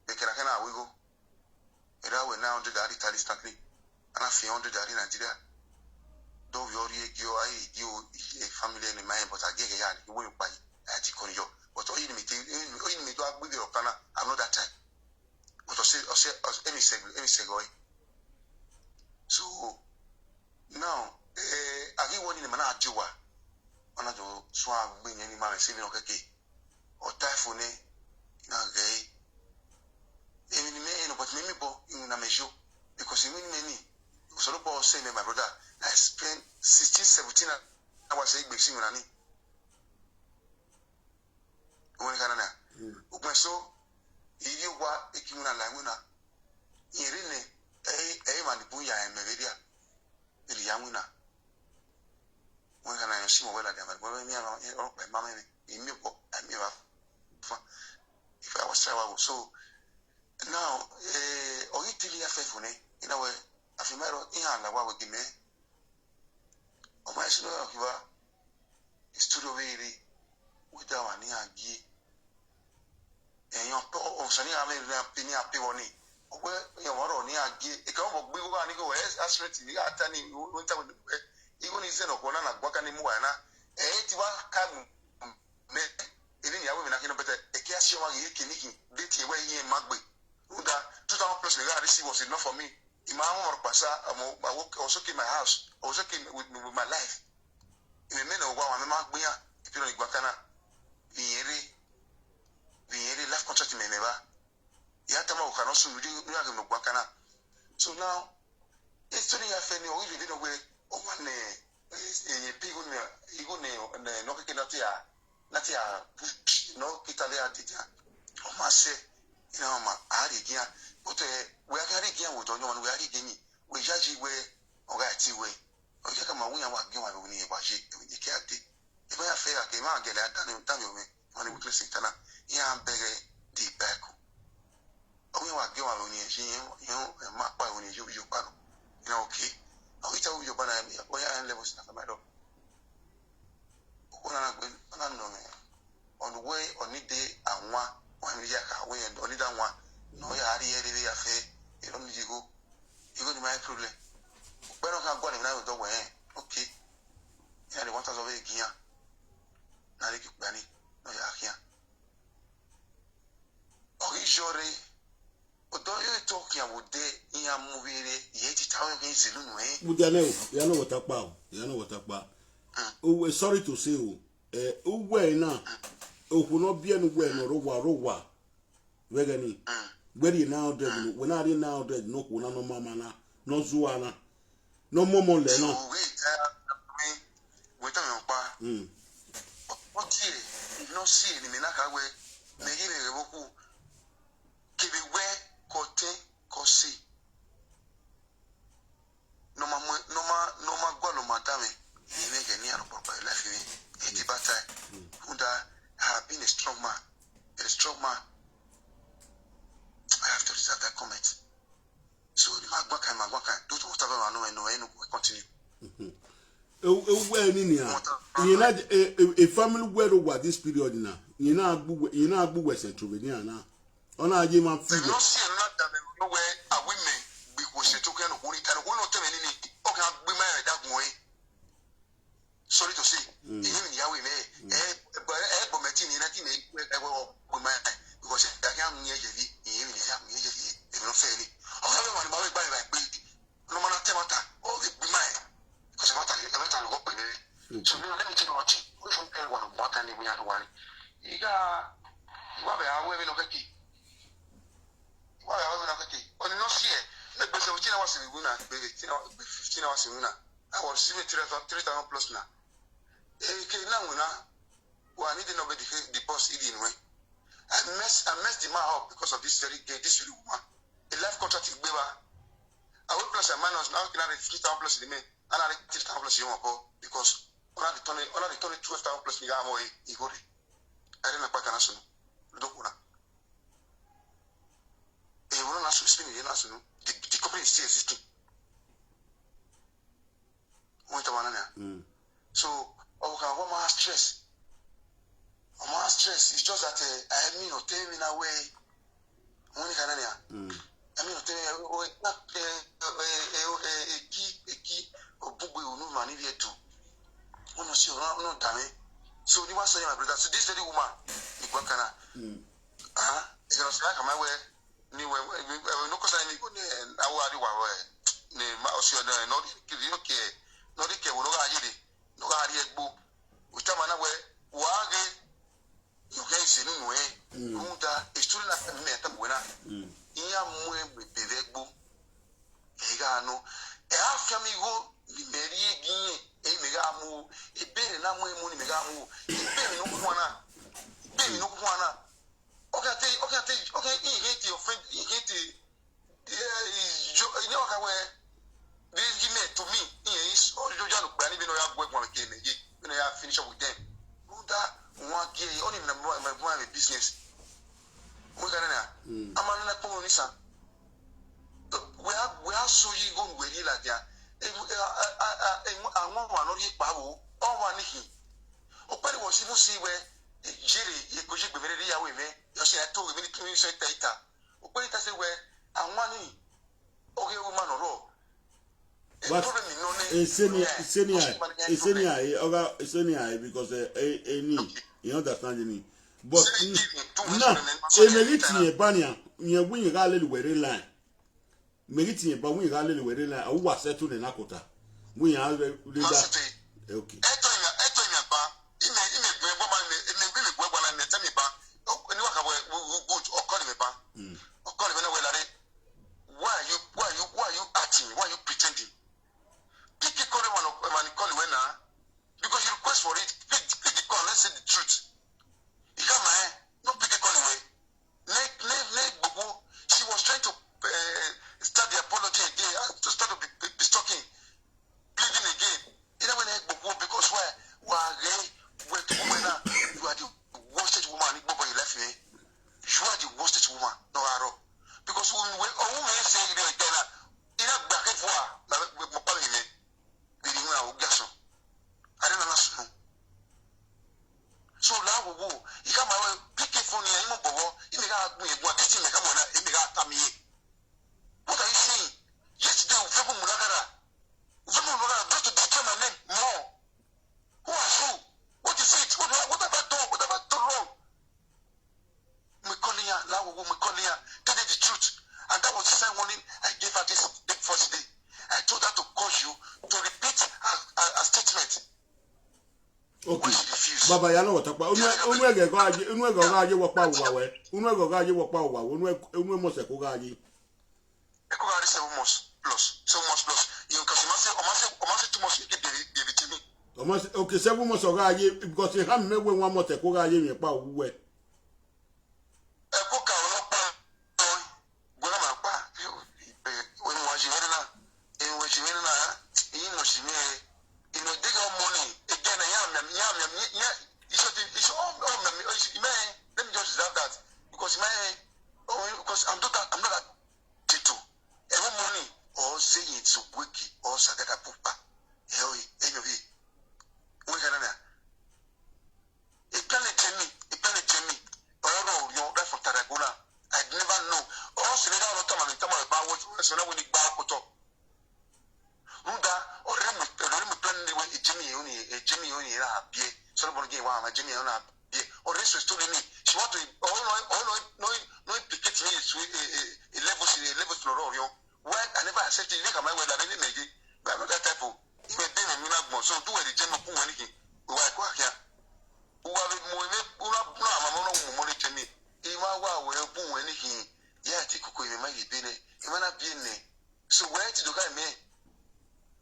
vbe kẹra kẹ na ru igho. Erha wẹ nine hundred a rhie Italy, Stanley. A na fi hundred a rhie Nigeria. Dọ vbe ọ rhie gie, a rhie gie family ne ma rẹn, but a gie ẹghẹ ya ni, wẹ kpa yi. a ti kọni yọ. But ọ yi ne mẹ te, ọ yi ne mẹ do gbe ivbi ọkan na, I'm not that type. But ọ sẹ, ọ sẹ, ọ sẹ, emwi sẹ, emwi sẹ gọe. So now, eh, a ghi wẹ ọnii ne ima na die owa, ọ na do suẹn gbe iyẹn ne ima mwẹ sẹ emwi ne ọ kẹke. Ọ ta ẹfo nẹ, I na ghẹ ẹre. Emwi ne imẹ, ẹn, but mẹ miẹn obọ, iwinna mẹ yo. Because emwi ne imẹ ni, Osanobua sẹ mẹ, my brother, I spend sixteen, seventeen hours egbe si iwinna ni. Uwẹ ne kha na na. Ugbẹn so, I rhie owa, I ke iwinna la iwinna. Irẹn rre nẹ, ẹ i, ẹ i emwa ni bun ya ẹmwẹ vberriọ. Vberriọ ya winna. Wẹ gha na rẹn si mwẹ wẹ ladian, but wẹ miẹn ọkpa ima mwẹ, I miẹn obọ, I miẹn evba fan. If I was try wa wo. So now, eh, ọ ghi tili ya fẹfo nẹ, I na wẹ, a fi ma rọ, iran la wa wẹ gi mẹ. Ọ ma sunu ọkhiva, studio vbe rre, wẹ da wa ne iran gie. Ẹyan ọtọ, ọsẹ ne iran mwẹ ne iran pe, ne iran pe vbọ ni. Ọ wẹ, iran ọmwa rrọọ ne iran gie, ekẹ ọmọ gbe igho gha ni igho, ẹ, a straight, ne iran ta ni, igho ni zẹ ne ọkhuẹ na, na gua ka ni mu wa na. Ẹ i ti wa ka mu, mẹ, eni ni a wẹ emwi na khin nọ, but ẹ, ẹkẹ a si ọmwa ghi eke ni khin, de tie wẹ iye ma gbe. Rhunmwuda, two thousand plus ne I gha receive was enough for me. I ma mwẹ ọmwa rhọkpa sa, ọmọ, I was okay in my house, I was okay with, with my life. Imẹ mẹ ne owa wa, mẹ ma gbe iran, ipian ni gua ka na. Vbe irẹn rre, vbe irẹn rre, life contract mẹ ne evba. I ya tama okha ne ọ sunu, ne iran ghe ne ọ gua ka na. So now, story ya fẹ ni, ọ ghi rhie vbene ọ wẹ, ọ ma nẹ, eh, eh, bi igho ne, igho ne, ne, ne ọ keke na te a, na te a push, ne ọ ke ta lẹ a dede a. Ọ ma sẹ, I na ma, a rhie egian. But, eh, wẹ a gha rhie egian vbe odọ ọyọnmwa, wẹ a rhie egian ni, wẹ yayi wẹ, ọ gha tie wẹ. Ọ ya ka ma wẹ iran wa gie ọmwa vbe eni wa ye, emwi ne ke a dee. Emwa ya fẹ gha ke, emwa gele a dan, dan vbe ọmwẹ, emwa ni weakness ta na, iran bẹghe the back. Ọ wẹ iran wa gie ọmwa vbe eni ye, iran, iran ma kpa vbe eni ye, ye ọkpa nọ. Iran okay. Ọ ghi ta vbe ye ọkpa na, ọ ya level si na, ma dọ. Okhuo na na gbe, ọ na nọ mwẹ. Ọ ne uwẹ, ọ ni de awan, wa mi ya ka wẹ, ọ ni de awan, ne ọ ya rhie ẹre vbe ya fẹ, erọ ni ye igho. Igho ni ma problem. Ukpẹ nọ kha gualọ emwi na vbe odọ wẹ, okay. Iran rhie one thousand vbe gie iran. Na rhie gie ukpẹ ni, ne ọ ya khian. Ọ ghi yọ rre, odọ yo eto khian vbe odẹ, iran mu vbe rre, irẹn ti ta ọyọn khian zelu nuẹn. Mudia nẹ o, ya nọ wẹ ta kpa o, ya nọ wẹ ta kpa. Uwẹ, sorry to say o, eh, uwẹ na, okhuo ne ọ biẹ ne uwẹ ne ọ rre owa, rre owa, vbe ẹghẹ ni, wẹ rhie nine hundred, wẹ na rhie nine hundred ne okhuo na ne ọ ma ma na, ne ọ zua na, ne ọ mọmọ lẹ na. So, wẹ, eh, wẹ tama ọkpa. Mm. Ọ tie, ne ọ sie ne imẹ na kha wẹ, mẹ ghi rẹn vbe okhu, kevbe wẹ, ke ọ tẹn, ke ọ sẹ. Ne ọ ma mu, ne ọ ma, ne ọ ma gualọ ma danmwẹ, I mwẹ ghẹ ne iran rhọkpọrọkpọ life mwẹ. Ẹ te ba tae. Rhunmwuda, I have been a strong man. A strong man. I have to reserve that comment. So, ne ima gba kan, ima gba kan. Do what I want, no, no, no, continue. Uwẹ ni nia, iye na, e, e, e family wẹ rre owa this period na, iye na gbe uwẹ, iye na gbe uwẹ sẹ to vbe nian na. Ọ na ye ma fi. Ẹmwẹ ne ọ si ẹmwẹ na da mẹ ne wẹ a wẹ imẹ gbe ikhuo sẹ to khian ne okhuo ni ta, ne okhuo ni ọ tẹmwẹ nini, ọ khian gbe ima ẹmwẹ da gun ẹre. Sorry to say, iye emwi ne I ya wẹ imẹ, ẹ, ẹ, ẹ, gbọmẹ ti ni na ti mẹ, ẹ, ẹ, ọ gbe ima ẹmwẹ, because ẹ khian mu iye ye vi, iye emwi ne I ya mu iye ye vi, emwi ne ọ fẹ ni. Ọ khian wẹ emwa ne ima vbe gba emwa egbe, ne ọ ma na ta ẹmwata, ọ vbe gbe ima ẹmwẹ, because ẹmwata, ẹmwata ne ọ kpe nẹ. So now, let me tell you one thing. If you tell one of what I need, we are one. You got, you have a way of looking. Why are we not okay? On no see, egbe seventeen hours in winner, egbe eighteen hours, egbe fifteen hours in winner. I was receiving three thousand, three thousand plus now. Eh, okay, now we now, well, I need to know the, the boss in the way. I mess, I messed the man up because of this very gay, this very woman. A life contract in Beba. I will plus and minus now, can I three thousand plus in the man, and I three thousand plus in Yomoko, because all the twenty, all the twenty, twelve thousand plus in the Yamo, he got it. I didn't know what can I say. Don't wanna. Eh, we don't have to spend it, you know, the, the company is still existing. Wọ́n tẹ wà náà nìyà. So, ọkàn wọn máa stress. Wọ́n máa stress. It's just that, eh, I mean, ò tẹ́ mi náà wẹ̀. Wọ́n ní kan náà nìyà. I mean, ò tẹ́ mi, eh, eh, eh, eh, eh, eh, kí, eh, kí, ò gbogbo ìwònú mà níbi ètò. Wọ́n lọ sí ọ̀rọ̀ náà dà mí. So ni wa sẹ ya, my brother, so this very woman ni gua kana. Ah, e no sa kama wẹ ni wẹ, no kosa ni ko ni awa ri wa wẹ ni ma osio na no ri kiri oke, no ri ke wo no ga yede, no ga ri egbo. Utama na wẹ wa ghe, you guys say no no eh. Runda, e story na me ta wẹ na. Iya mu e be egbo. Ẹ gha nọ, ẹ a fian mi igho ni mẹ rhie gie irẹn, ẹ i mẹ gha mu o, ebere na mu emu ni mẹ gha mu o, ebere ne u khuan na, ebere ne u khuan na. Ọ khian te, ọ khian te, ọ khian, I hate your friend, I hate, eh, yo, I never can wear, this give me to me, I is, oh, you just look, but I need to know how to work one again, again, when I finish up with them. Runda, one gear, only my, my, my business. Wẹ gha nana, a ma nana kpọnmwẹ ni san. Wẹ a, wẹ a so yi igho ne uwẹ rhie ladian. Emu, a, a, a, a, emu, a wọn ọmwa ne ọ rhie kpa vbo, ọ wa ni khin. Okpẹri wẹ ọ si mu si wẹ, yere, ye ko ye gbe mwẹ rre ya wẹ mwẹ, yọ si a to wẹ mwẹ ni tun sẹ ta ita. Okpẹri ta sẹ wẹ, a wan ni, ọ ghe ru ma nọ rrọọ. But esenia, esenia, esenia, eh, oga, esenia, eh, because, eh, eh, eh, ni, you understand me. But n-, na, emeghi tiẹn ba nian, yẹn wẹ yẹn gha lele wẹ rre line. Meghi tiẹn ba wẹ yẹn gha lele wẹ rre line, a wa settle ne na kota. Wẹ yẹn a re, re da. Okay. Ẹtọ yan, ẹtọ yan ba. Ime, ime gue gba ma, ime, ime ime gue gba la, ime tẹ mi ba. Ni wa ka wẹ, good, ọkọ ni mẹ ba. Ọkọ ni mẹ na wẹ la re. Why are you, why are you, why are you acting? Why are you pretending? Pick a call, man, man, call you now. Because you request for it, pick, pick the call, let's say the truth. You come, eh? No pick a call away. Ne, ne, ne, gbogbo, she was trying to, eh, start the apology again, uh, to start to be, be, be talking, pleading again. You know when I gbogbo, because why? Why, eh, where to woman now? You are the worst woman in your life, eh? You are the worst woman, no, Aro. Because when, when, oh, when say you are there, you know, back and forth, like, with my family, eh? Vbe rhie iran ru gasọ, a rre na na sunu. So la wowo, I khama wẹ, pick phone nian, I mu bọvbọ, I mẹ gha gbẹn egua, this thing mẹ khama wẹ na, I mẹ gha tama iran. What are you saying? Yesterday, u vẹ mu mu na gara. U vẹ mu mu na gara, just to destroy my name more. Who are you? What is it? What, what have I done? What have I done wrong? Mẹ call iran, la wowo, mẹ call iran, tell them the truth. And that was the same warning I gave her this day, first day. I told her to call you to repeat her, her, her statement. Okay. When she refused. Baba, ya nọ wọta kpa. Unu, unu ẹghẹ gha ye, unu ẹghẹ gha ye wọkpa uwa wẹ. Unu ẹghẹ gha ye wọkpa uwa wẹ. Unu, unu must ko gha ye. Eko gha rre seven months plus, seven months plus. You can see, ọ ma sẹ, ọ ma sẹ, ọ ma sẹ two months, you keep the, the, the thing. Ọ ma sẹ, okay, seven months ọ gha ye, because e khama mẹ wẹ one month ẹko gha ye emwi ẹkpa uwẹ. Ẹko ka ọ nọ kpa, ọ, wẹ na ma kpa, ẹ, ẹ, wẹ mu wa ye mwẹ na, ẹ, wẹ ye mwẹ na, ẹ, I nọ si mwẹ, ẹ, I nọ dega money, again, I am, I am, I am, I am, I am, I am, I am, I am, I am, let me just reserve that, because my, oh, because I'm not that, I'm not that Tito, ẹmwẹ ọmọ nii, ọ zẹ yẹn zẹ uweki, ọ sagada kpokpa. Ẹ ọre, ẹyọ vbe. Wẹ gha na na. Ekpẹn ne Jemi, ekpẹn ne Jemi, ọ rọ orhiọn right from Tarragona. I never know. Ọ sẹ ne gha rọ tama ne tama ba wo, sẹ ne wẹ ni gba okotọ. Rhunmwuda, ọ rre mu, ọ rre mu plan ne wẹ Jemi oni, Jemi oni ra biẹ. Sọrọ bọ ne wa ma Jemi oni ra biẹ. Ọ rre so story ni. She want to, ọ no, ọ no, no, no implicate me to a, a, a level, a level to rọ orhiọn. Why I never accept it? Make am well, I really make it. But I'm not that type of. Even then, I'm not gbọn. So do what the Jemi kun when he. Why go here? Who have it more, more, more, more, more, more, Jemi. He wa wa we bu when he. Yeah, I think ko even my bene. He might not be in there. So where did the guy me?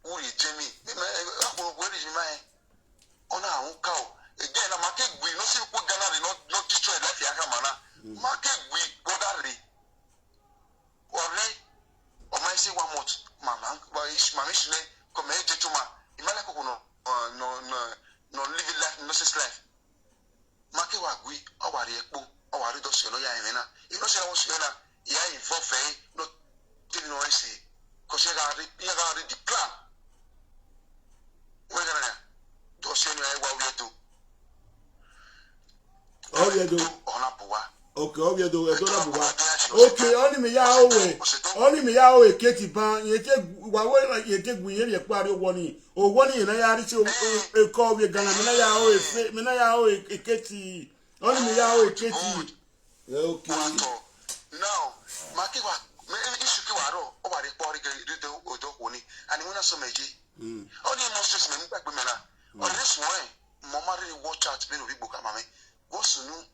Who is Jemi? Me, me, eh, ah, where is my? Ona un ka o. Again, na ma ke gui, no si ku Ghana re, no, no destroy life ya ka mana. Ma ke gui, go that re. Ore, o ma say one month, mama, ba ish, mama ish ne, come here, gentleman. Imala koko no, uh, no, no, no living life, no sense life. Ma ke wa gui, ọ wa rrie ẹkpo, ọ wa rrie dọsi ọnọ ya ẹmwẹ na. Ivbi nọ si na, wọ si na, ya involve ẹre, no, tell me no say, 'cause you gotta read, you gotta read the plan. Wẹ gha na, dọsi ọnọ ya wa ovbi Ẹdo. Ovbi Ẹdo. Ọna bu wa. Okay, ọ vbe do, ẹdọ na bu wa. Okay, ọni mẹ ya ro wẹ, ọni mẹ ya ro eketi ban, yẹn te wa wo, yẹn te gu yẹn rhie kpa rrie owọ ni. Owọ ni yẹn na ya rhie si ekọ vbe Ghana, mẹ na ya ro efe, mẹ na ya ro eketi. Ọni mẹ ya ro eketi. Okay. Now, ma ke wa, me issue ke wa rọ, ọ wa rhie kpa rrie odọ khuo ni, and wẹ na sẹ mẹ ye. Mm. Ọni mọ stress mẹ mu gbagbe mẹ na. Mm. Ọ rhie suẹn, mọ ma rhie watch out, vbene ovbi igbo khama mwẹ. Vbọ sunu,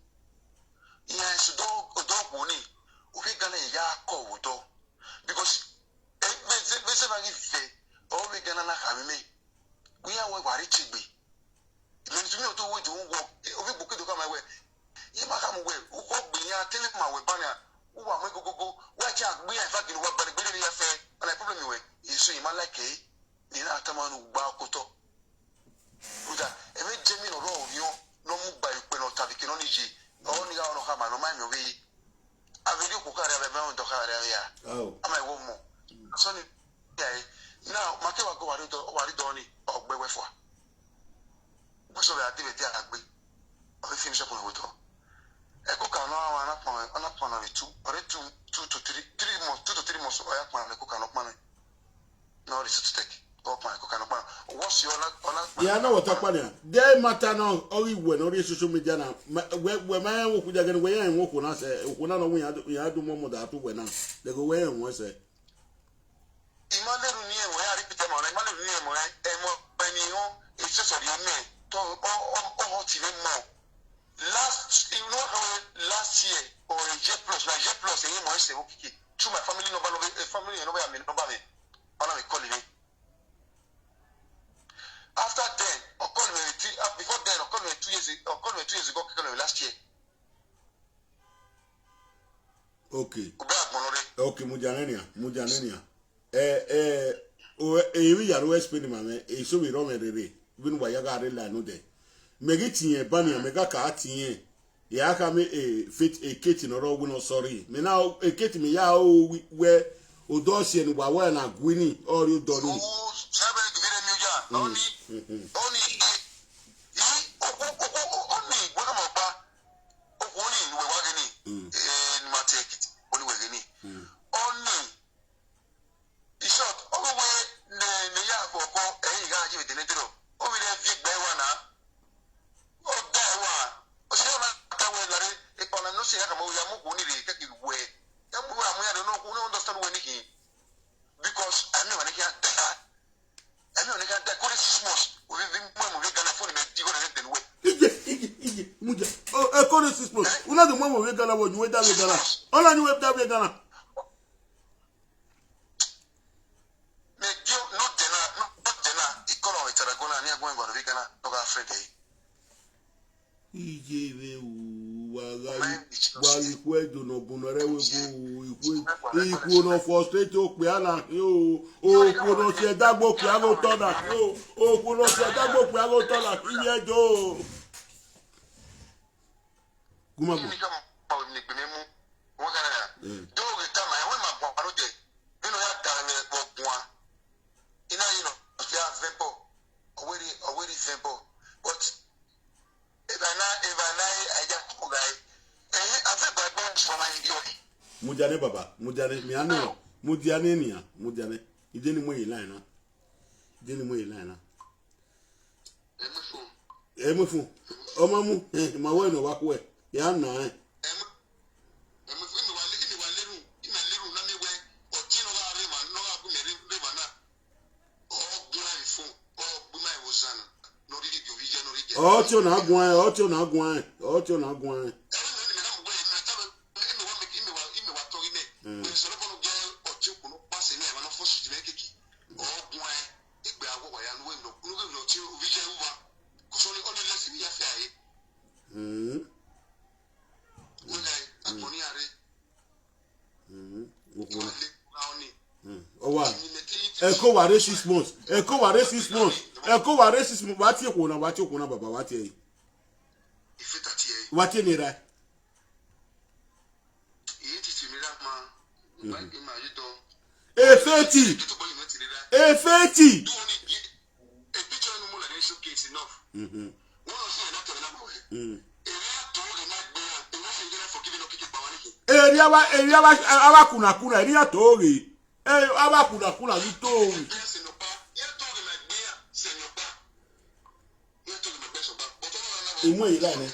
iran esu odọ khuo ni, ovbi Ghana ya kọ vbe odọ. Because, eh, vbe zẹ, vbe zẹ na ghi vẹ, ọ vbe Ghana na khama mwẹ. Wẹ iran wẹ wa rre tegbe. Mẹ ne mi ọtọ wẹ do wọ, ovbi igbo ke do khama wẹ, ye ma khama wẹ, ukhọ gbe iran, tele ma wẹ bana, uwa mu gogogo, wa cha gbe iran, fa gele uwa gbale gbele ya fẹ, ọna problem wẹ, eso i ma like ẹre, ne I na tama ne u gba okotọ. Rhunmwuda, ẹmwẹ Jemi ne ọ rrọọ orhiọn, ne ọ mu gba ukpẹ ne ọ ta vbe eke ne ọ ni ye, ọ ni gha ọnọ khama ne ọ ma miẹn ọvbehe. A vbe rhie okhuo kha rre, a vbe ẹmwẹ ọdọ kha rre avbe a. Ao. A ma wẹ ọmọ. Sọni, ya ẹre. Now, ma ke wa gọ wa rre odọ, wa rre odọ ni, ọ gbe wẹ fua. Wẹ sẹ vbe a de vbe de a gbe. Ọ vbe finish up ne wẹ otọ. Ẹko kan nọ, a na kpọnmwẹ, a na kpọnmwẹ vbe two, ọ rre two, two to three, three months, two to three months, ọ ya kpọnmwẹ ẹko kan nọ kpọnmwẹ. No resist to take. Ọ kpọnmwẹ ẹko kan nọ kpọnmwẹ. What's your la, ọ la kpọnmwẹ. Ya na wọta kpọnmwẹ. De mata na, ọ ghi wẹ ne ọ rhie social media na. Ma, wẹ, wẹ ma rẹn okhuo dia gẹn, wẹ ya rẹn okhuo na sẹ, okhuo na nọ wẹ ya do, ya do mọ mọ da tu wẹ na. Dẹghe wẹ ya rẹn sẹ. I ma lele unu ẹmwẹ, a repeat ẹmwẹ ọnrẹn, I ma lele unu ẹmwẹ ọnrẹn, ẹmwẹ ọnrẹn ni họn, especially mẹ, tọ, ọ, ọ, ọ hot mẹ mọ. Last, you know how last year or a year plus, na year plus, ẹmwẹ ọnrẹn sẹ okiki. Through my family number, number, eh, family number, I mean, number me. Ọna me call me. After then, ọ call me three, uh, before then, ọ call me two years, ọ call me two years ago, ọ call me last year. Okay. Ube agbọn nọ rre. Okay, mudia nẹ nian, mudia nẹ nian. Eh, eh, o, eh, emwi ya ro explain ma mwẹ, eso vbe rọ mwẹ rere, vbene uwa ya gha rre la nodẹ. Mẹ ghi tiẹn ba nian, mẹ gha ka tiẹn. Ya kha mẹ, eh, faith, eh, eketi ne ọ rrọọ wẹ ne ọ sorry. Mẹ na, eketi mẹ ya ro wẹ, odọ siẹ ne uwa wẹ na gu ni, ọ rrie odọ ni. Sẹbẹ givire mi oya, ọni, ọni, i, i, okhu, okhu, ọni, wẹ na ma gba, okhu ọni, wẹ wa ghe ni, eh, ni ma tie ekiti, ọni wẹ ghe ni. Ọni, In short, ọ vbe wẹ ne, ne ya vbe ọkọ, ẹre I gha ye vbe dene dero. Ọ vbe rẹ viẹ egbe ẹwa na. Ọ da ẹwa. Ọ sẹ na ta wẹ lare, ekpa na nọ sẹ ya kama ya mu okhuo ni rre, kẹkẹ wẹ. Ya mu wẹ amu ya rre, no, no understand wẹ ni khin. Because I mean, when I can't die, I mean, when I can't die, go to six months. We, we, we, we, we gonna phone me, you gonna get the way. Ije, ije, ije, mudia. Oh, eh, go to six months. Una the mama we gonna what you wait that we gonna. All I knew that we gonna. Me dio no dena, no dena, ikọlọ vbe Tarragona, ne a guan guan vbe Ghana, no gha friend ẹre. Iye vbe u, wa gha yi, wa ghi khu ẹdo ne ọ bu nọ rẹ wẹ bo u, ikhuo, ikhuo ne ọ frustrate okpia na khin o, okhuo ne ọ si ẹdagbo okpia ghe otọ na khin o, okhuo ne ọ si ẹdagbo okpia ghe otọ na khin, iye do. Gu ma gu. Eni ka ma ne egbe mẹ mu, wẹ ka na ya. Mm. Do ghe tama, ẹwẹ ma guan aro dẹ. Vbene ọ ya da mwẹ vbe ọ guan. I na ye nọ, ọ ya vẹ bọ. Ọ wẹ rhie, ọ wẹ rhie vẹ bọ. But, eva na, eva na, a ya koko gha e. Eh, a vẹ ba gba sọ ma yi yọ. Mudia nẹ baba, mudia nẹ, mi a nọ, mudia nẹ nian, mudia nẹ. Ide ni mu ehe line na. Ide ni mu ehe line na. Ẹ mu fun. Ẹ mu fun. Ọ ma mu, eh, ma wẹ ne ọ wa khuẹ. Ya na ẹn. Ẹ mu, ẹ mu fun, imi wa le, imi wa leru, imi leru na mi wẹ, ọtẹn nọ gha rre emwa, nọ gha gu mẹ rre, rre emwa na. Ọ gu ma fun, ọ gbe ma ẹvbo zan na, nọ rhie gie ovbi iye, nọ rhie gie. Ọtẹn na guan, ọtẹn na guan, ọtẹn na guan. Ẹ mu, imi na mu wẹ, imi na ta wẹ, imi wa mẹ, imi wa, imi wa tọghe mẹ. Mm. Wẹ sọrọ bọ nọ gie ọtẹn okhuo nọ kpa sẹ mẹ, emwa nọ fọ suit mẹ keke. Ọ guan, egbe a wọ wa ya, ne uwẹ nọ, ne uwẹ nọ ọtẹn ovbi iye ru wa. Kọsọni, ọni lẹfi ni ya fẹ a re. Mm. Wẹ na, agbọn ni a rre. Mm. Okhuo na. Wa le, wa ọni. Mm. Ọ wa. Emi ne te yi. Ẹko wa rre six months. Ẹko wa rre six months. Ẹko wa rre six months. Wa tie okhuo na, wa tie okhuo na, baba, wa tie ẹre. Ife ta tie ẹre. Wa tie ne ra. Iye titi mi ra ma. Mhm. Ba ima yi dọn. Efeti. Efeti. Efeti. Do oni gi. A picture no more than showcase enough. Mhm. One of you na tell na boy. Mm. Ere a to le na gbe ya, ere a say you forgive no kick Erriọ avbe, erriọ avbe, avbe akunakuna, erriọ iran to ghe. Eh, avbe akunakuna ghi to ghe. I mu ẹre la nẹ,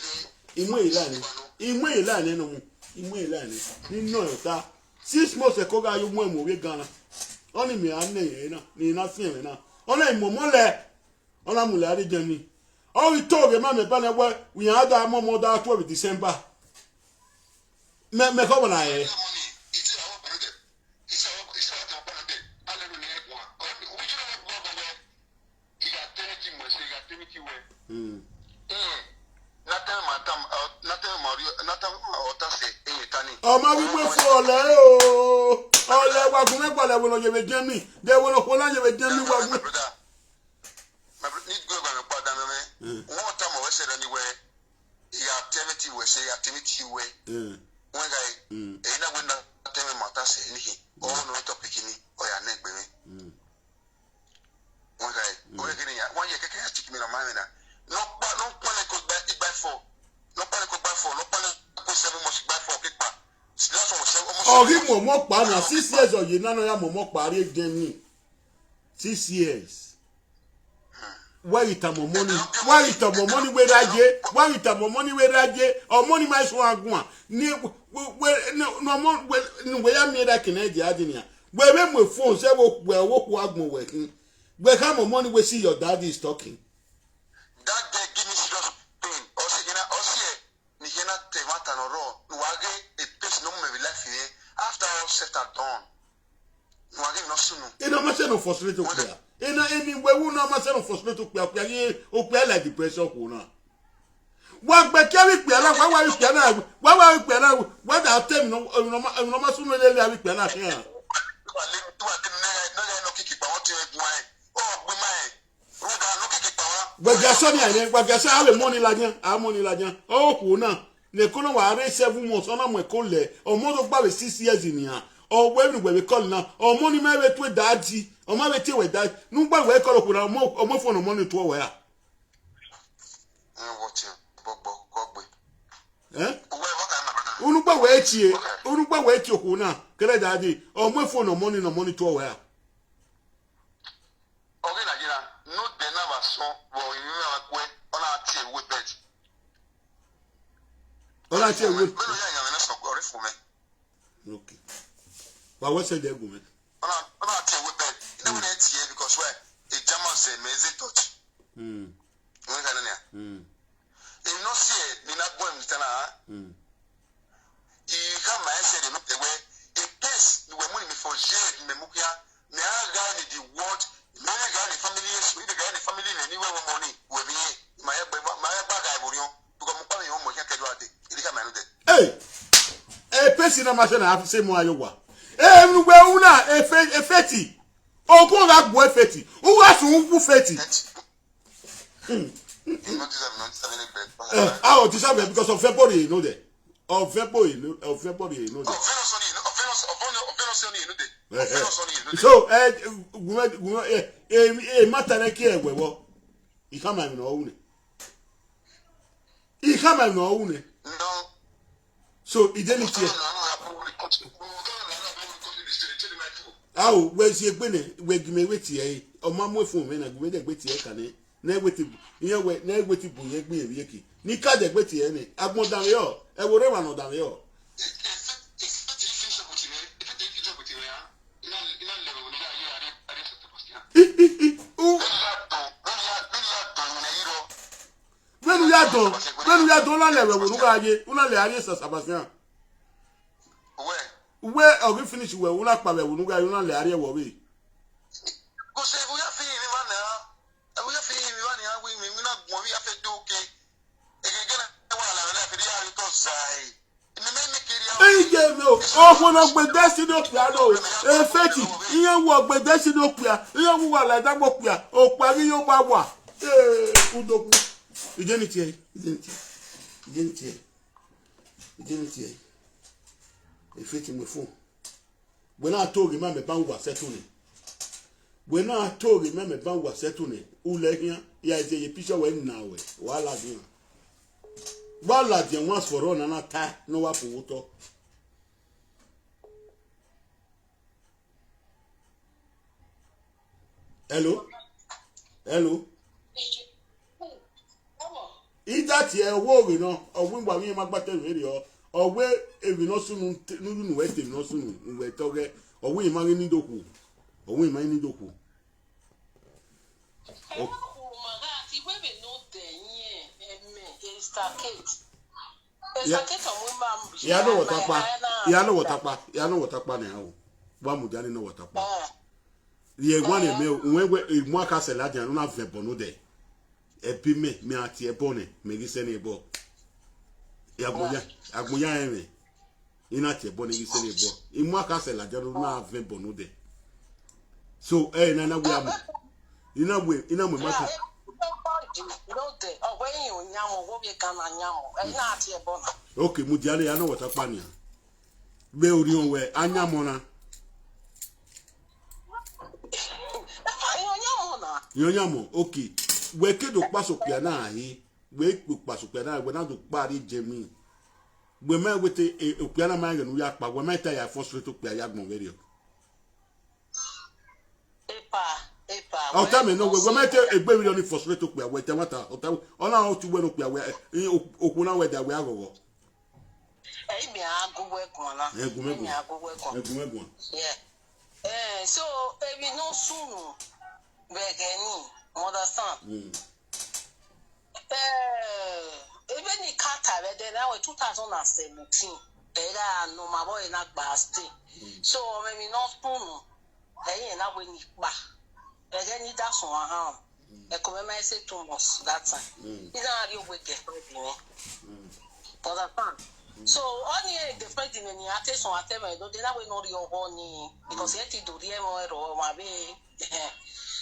I mu ẹre la nẹ, I mu ẹre la nẹ nọ mu, I mu ẹre la nẹ. Ne I nọ ẹn ọta. Six months ẹko gha yo mu ẹmwẹ ovbi egan na. Ọnii mẹ ra nẹ ẹre na, ne I na fian ẹmwẹ na. Ọna I mu ọmọ lẹ, ọ na mu lẹ a rrie Germany. Ọ ghi to ghe ma mẹ ba nẹ wẹ, iran da mu ọmọ da twelve December. Mẹ, mẹ khọ vbọ na rẹn? Ọ ma ghi mu efo ọlẹ o. Ọlẹ wa gu mwẹ gbalẹ ẹvbo ne ọ ye vbe Germany, de ẹvbo ne okhuo na ye vbe Germany wa gu mwẹ. My brother, ni gue gba mẹ kpa da mẹ mẹ. Mm. Wọ́n ta mọ̀ wẹ́ sẹ̀rẹ̀ ni wẹ́, ìyá tẹ́mí ti wẹ̀ ṣe, ìyá tẹ́mí ti wẹ̀. Mm. Wọ́n ga yìí, Mm. èyí náà wẹ́ na tẹ́mí mọ̀ ta sẹ̀ níhìn. Mm. Ọwọ́ náà tọ́ pé kíní, ọ̀yà náà gbé mi. Mm. Wọ́n ga yìí, Mm. wọ́n yẹ kí ni ya, wọ́n yẹ kẹ́kẹ́ ya stick mi na máa mi na. Nọ pa, nọ pa ni ko gba igba fọ. Nọ pa ni ko gba fọ, nọ pa ni ko seven months gba fọ pípa. Last one was seven, almost Ọ ghi seven months. Muọmọ kpa na, six years ọ ye na nọ ya muọmọ kpa rrie Germany. Six years. Wa ghi tama ọmọ ni, wa ghi tama ọmọ ni wẹ ra ye, wa ghi tama ọmọ ni wẹ ra ye, ọmọ ni ma suẹn guan. Ni wẹ, wẹ, ne, ne ọmọ, wẹ, ne wẹ ya miẹn da kene ẹdia di nia. Wẹ vbe mu phone sẹ vbe okhuo, vbe okhuo agbọn wẹ khin. Wẹ khama ọmọ ni wẹ see your daddy is talking. That girl give me serious pain. Ọ si, you know, ọ si ẹ, ni hiẹ na te mwa ta nọ rrọọ, ne uwa ghe a pace ne ọ mu mwẹ vbe life mwẹ. After all said and done, ne uwa ghe ne ọ sunu. Ena ma sẹ nọ frustrate okpia. Ena eni wẹ wu na ma sẹ nọ frustrate okpia, okpia ghi, okpia like depression khuo na. Wa gbe ke avbe ikpia na, wa wa avbe ikpia na, wa wa avbe ikpia na, wa da te emwi nọ, emwi nọ ma, emwi nọ ma sunu lele avbe ikpia na khian. Wa le, wa le ne, ne, ne, nọ kiki kpa, wọ́n ti gun ẹ. Ọ gbe ma ẹ. Wẹ ga sọ ni a nẹ, wa ga sẹ, a vbe mu ọni ladian, a mu ọni ladian. Ọ khuo na, ne ẹko na wa rre seven months, ọ na mu ẹko lẹ, ọmọ do gba vbe six years nian, ọ wẹ emwi ne uwẹ vbe call na, ọmọ ni ma vbe tue daddy, ọ ma vbe tie wẹ daddy, ne u gba wẹ call okhuo na, ọmọ, ọmọ phone ọmọ ni tuẹ wẹ ra. Ẹ, wọ tie ọgbọ, kọ gbe. Eh? Uwẹ vbọ ka na brother? Unu gba wẹ tie, unu gba wẹ tie okhuo na, kẹrẹ daddy, ọmọ phone ọmọ ni, ọmọ ni tuẹ wẹ ra. Ọ ghi na ye na, ne odẹ na vbe asọn vbe ọrinmwi na kuẹ, ọ na tie ẹre uwu bed. Ọ na tie ẹre uwu. Mẹ ne ọ ya yan mwẹ na sẹ ọre fo mwẹ. Okay. Wa wẹ sẹ dẹ gu mwẹ. Ọ na, ọ na tie ẹre uwu bed. Ina wẹ na tie because why? E German sẹ mẹ eze Dutch. Mm. Wẹ ka na nia. Mm. Emwi ne ọ si ẹre, ne I na gu ẹmwẹ ta na. Mm. I khama ẹsẹ rẹ nọ wẹ, a case ne uwẹ mu ni mẹ for years ne mẹ mu khian, mẹ a gha ni the world, mẹ a gha ni family issue, I gha ni family nẹ ni wẹ wẹ ọmọ ni, wẹ vbe ye, ma ya gbe, ma ya gba gha ẹvbo riọn, because mu kpa vbe ọmọ khian kẹdua dee, I khama ẹn dee. Hey! E pesi na ma sẹ na a sẹ mu ayo wa. E, unu wẹ una, e fe-, e feti. Okun gha gu e feti. U gha sun u gu feti. Feti. Hmm. He no deserve, no deserve any bread. Eh, ah, ọ deserve it because of everybody you know there. Of everybody you know, of everybody you know there. Of Venus only, you know, of Venus, of Venus, of Venus only, you know there. Eh, eh. Of Venus only, you know there. So, eh, gu mwẹ, gu mwẹ, eh, eh, eh, matter na ke ẹwẹ vbọ. I khama emwi ne ọ ru nẹ. I khama emwi ne ọ ru nẹ. No. So, I de ni tie. Ao, wẹ ziegbe nẹ, wẹ gie mẹ wẹ tie ẹre. Ọ ma mu efun mwẹ na, gu mwẹ dẹ gbe tie ẹre ka nẹ. Ne wẹ te bu, iran wẹ, ne wẹ te bu yẹn gbe emwi eke. Ne I ka dẹ gbe tie ẹre nẹ. Agbọn danmwehọ, ẹvbo rre emwa ne ọ danmwehọ. I, i, i, u. Vbene u ya dọn, vbene u ya dọn, u na lẹ vbe ẹvbo ne u gha ye, u na lẹ a rrie San Sebastian. Wẹ, ọ ghi finish wẹ, u na kpa vbe ẹvbo ne u gha ye, u na lẹ a rrie ẹvbo vbe. Because ẹvbo ya fi rin vba na, ẹvbo ya fi rin vba na, wẹ mi, mi na gbọn vbe ya fẹ do ke. Egege na wa la vbe life, ya rrie otọ zai. Iye me o, okhuo ne ọ gbe Destiny okpia no, efeti, iran wọ gbe Destiny okpia, iran wọ uwa la ẹdagbo okpia, okpia ghi yo ba wa. Eh, udokpu. Ije ni tie, ije ni tie, ije ni tie, ije ni tie. Efeti mu efun. Wẹ na to ghe ma mẹ ban uwa sẹtin nẹ. Wẹ na to ghe ma mẹ ban uwa sẹtin nẹ. Ulẹ khian, ya zẹ ye picture wẹ na wẹ, wa ladian. Wa ladian once for all na na ta, ne ọ wa fo vbe otọ. Hello? Hello? Ida tie ọwẹ oghe nọ, ọwẹ wa vbe ma gba te vbe rriọ, ọwẹ emwi ne ọ sunu ne u yu nuẹ te emwi ne ọ sunu nuẹ tọghẹ, ọwẹ ima ghi ni dokhu, ọwẹ ima ghi ni dokhu. Ya nọ wọtakpa, ya nọ wọtakpa, ya nọ wọtakpa nẹ o. Wa mudia ni nọ wọtakpa. Rhie wan ne mẹ, uwẹ wẹ emu akhasẹ ladian ne u na vẹ ẹbọ nodẹ. Ẹbi mẹ, mẹ a tie ẹbọ nẹ, mẹ ghi sẹ ne ẹbọ. Agbọn ya, agbọn ya rẹn mwẹ. I na tie ẹbọ ne ghi sẹ ne ẹbọ. Emu akhasẹ ladian ne u na vẹ ẹbọ nodẹ. So, ẹ na na wẹ amọ. I na wẹ, I na mu ma ta. Nodẹ, ọ wẹ yin oyan mọ, wẹ ovbi Ghana yan mọ. Ẹ na tie ẹbọ na. Okay, mudia ne ya nọ wọtakpa nian. Vbe orhiọn wẹ a yan mọ na. Ẹ, oyan mọ na. Iran yan mọ, okay. Wẹ ke do kpa sokpia na he. Wẹ kpe kpa sokpia na, wẹ na do kpa rrie Germany. Wẹ ma wete, e, okpia na ma ghe ne u ya kpa, wẹ ma ta ya frustrate okpia ya gbọn vberriọ. Epa, epa. Ọ ta mẹ nọ wẹ, wẹ ma te egbe vberriọ ni frustrate okpia, wẹ ta ma ta, ọ ta, ọ na ọ tu wẹ ne okpia wẹ, e, o-, okhuo na wẹ da wẹ aghọghọ. Ẹ, imẹ a gu wẹ guan na. Ẹ gu mẹ guan. Imẹ a gu wẹ guan. Ẹ gu mẹ guan. Yeah. Eh, so, emwi ne ọ sunu vbe ẹghẹ ni, you understand? Mm. Eh, ebe ni ka ta vbe ẹdẹ na wẹ two thousand and seventeen, ẹ gha nọ ma vbe ọre na gba stay. Mm. So, ọmọ emwi ne ọ sunu, ẹ i rẹn na wẹ ni kpa. Ẹghẹ ni da suẹn ahan. Ẹko mwẹ ma i say too much that time. Mm. I na rrie owe girlfriend mwẹ. Mm. You understand? Mm. So, ọni girlfriend mwẹ ni a te sọn a te mwẹ do de na wẹ ne ọ rrie ọghọ ni, because ẹ ti do rhie ẹmwẹ ẹro ọmwa vbe.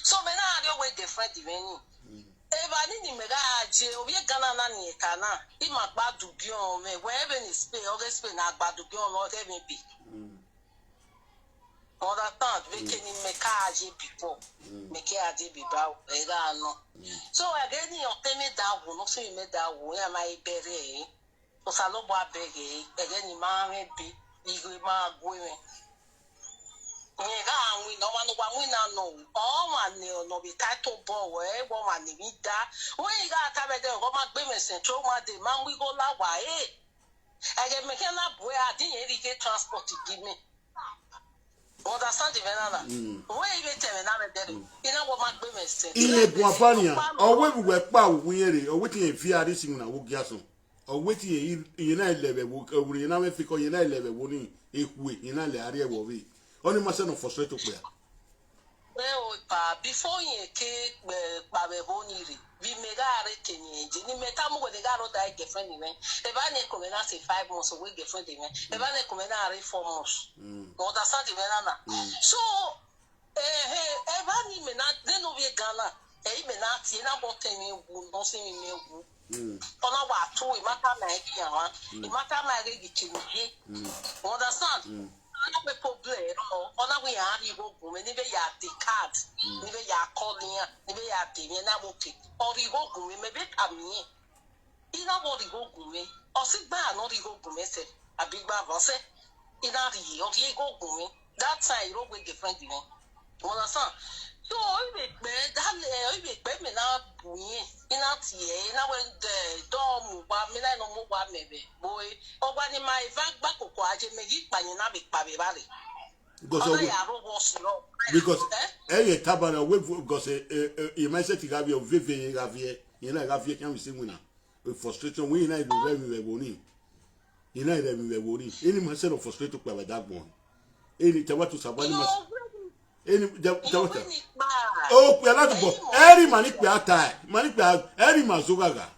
So, mẹ na rrie owe girlfriend mwẹ ni. Mm. Evba ni ni mẹ gha je, ovbi Ghana na ni ẹka na, ima gba dugie ọnrẹn, wẹ vbe ni Spain, ọghe Spain na gba dugie ọnrẹn, ọghe mwẹ be. Mm. Understand? Vbe ke ni mẹ ka je before, mẹ ke a je before, ẹ gha nọ. So, ẹghẹ ni ọ te mwẹ da wo, ne ọ sẹ mwẹ da wo, iran ma i bẹrẹ ẹre. Osanobua bẹghe ẹre, ẹghẹ ni ma mwẹ be, igho ma gue mwẹ. Rẹn gha winna, ọmwa ne ọ wa winna nọ, ọmwa ne ọ nọ vbe title ball, wẹ, wẹ ọmwa ne emwi da. Wẹ i gha ta vbe ẹdẹ, ọ ma gbe mwẹ Central, ọmwa de ma mu igho la wa, eh. Ẹghẹ mẹ khian na bu ẹre, a din yẹn rhie ighe transport gi mẹ. Understand mwẹ na na? Mm. Wẹ i vbe tẹ mwẹ na vbe ẹdẹ rẹ, I na wẹ ọ ma gbe mwẹ sẹ. Ile bu abanian, ọ wẹ vbe uwẹ kpa uwu yẹn rre, ọ wẹ te irẹn viẹ a rhie isi iwinna vbe ogie asọn. Ọ wẹ te irẹn, irẹn na lẹ vbe ẹvbo, ẹvbo irẹn na mwẹ fikọ, irẹn na lẹ vbe ẹvbo ni, ekhue, irẹn na lẹ a rrie ẹvbo vbe. Ọni ma sẹ ne ọ frustrate okpia. Ẹ o pa, before irẹn ke kpa vbe ẹvbo ni rre, vbe imẹ gha rre ke ne irẹn je, ne imẹ tama uwẹ ne I gha rre ọdọ girlfriend mwẹ. Evba ne ẹko mwẹ na sẹ five months, ọ wẹ girlfriend mwẹ. Evba ne ẹko mwẹ na rre four months. Mm. You understand mwẹ na na? Mm. So, ehe, evba ni imẹ na, nene ovbi Ghana, ẹ i mẹ na tie, na bọ tẹ mwẹ wu, ne ọ sẹ mwẹ wu. Mm. Ọ na wa tu, I ma tama ẹre khian mwa. Mm. I ma tama ẹre ghi kere ye. Mm. You understand? Mm. Ọ na wẹ problem, ọ, ọ na wẹ iran rhie igho gun mwẹ, ne I vbe ya de card, ne I vbe ya call iran, ne I vbe ya de mwẹ na wẹ okay. Ọ rhie igho gun mwẹ, mẹ vbe tama irẹn. I na wẹ ọ rhie igho gun mwẹ. Ọ sẹ igba ne ọ rhie igho gun mwẹ sẹ, abi igba vbe ọ sẹ. I na rhie, ọ rhie igho gun mwẹ. That time, I rre owe girlfriend mwẹ. You understand? So, ọ i vbe kpẹ, that, eh, ọ i vbe kpẹ, mẹ na bu irẹn, I na tie ẹre, I na wẹ, eh, dọ mu owa, mẹ na nọ mu owa mẹ vbe ẹvbo ẹre. Owa ni ma eva gba koko a je, mẹ ghi kpa irẹn na vbe kpa vbe evba rre. Because ọ na ya rre owa ọsẹ nọ. Because, eh? Ẹ ye taba na, wẹ, because, eh, eh, eh, e mindset gha viẹ, oveve irẹn gha viẹ, irẹn na gha viẹ khian vbe isi iwinna. Frustration, wẹ irẹn na rhie rẹ emwi vbe ẹvbo ni. Irẹn na rhie emwi vbe ẹvbo ni. Eni ma sẹ ne ọ frustrate okpia vbe ẹdagbọn. Eni tẹ wa tu saba ni ma sẹ. Eni tẹ, tẹ wa ta. Okpia na tubọ. Ẹ rhie ima ne ikpia ta ẹ. Ima ne ikpia, ẹ rhie ima zo ghagha.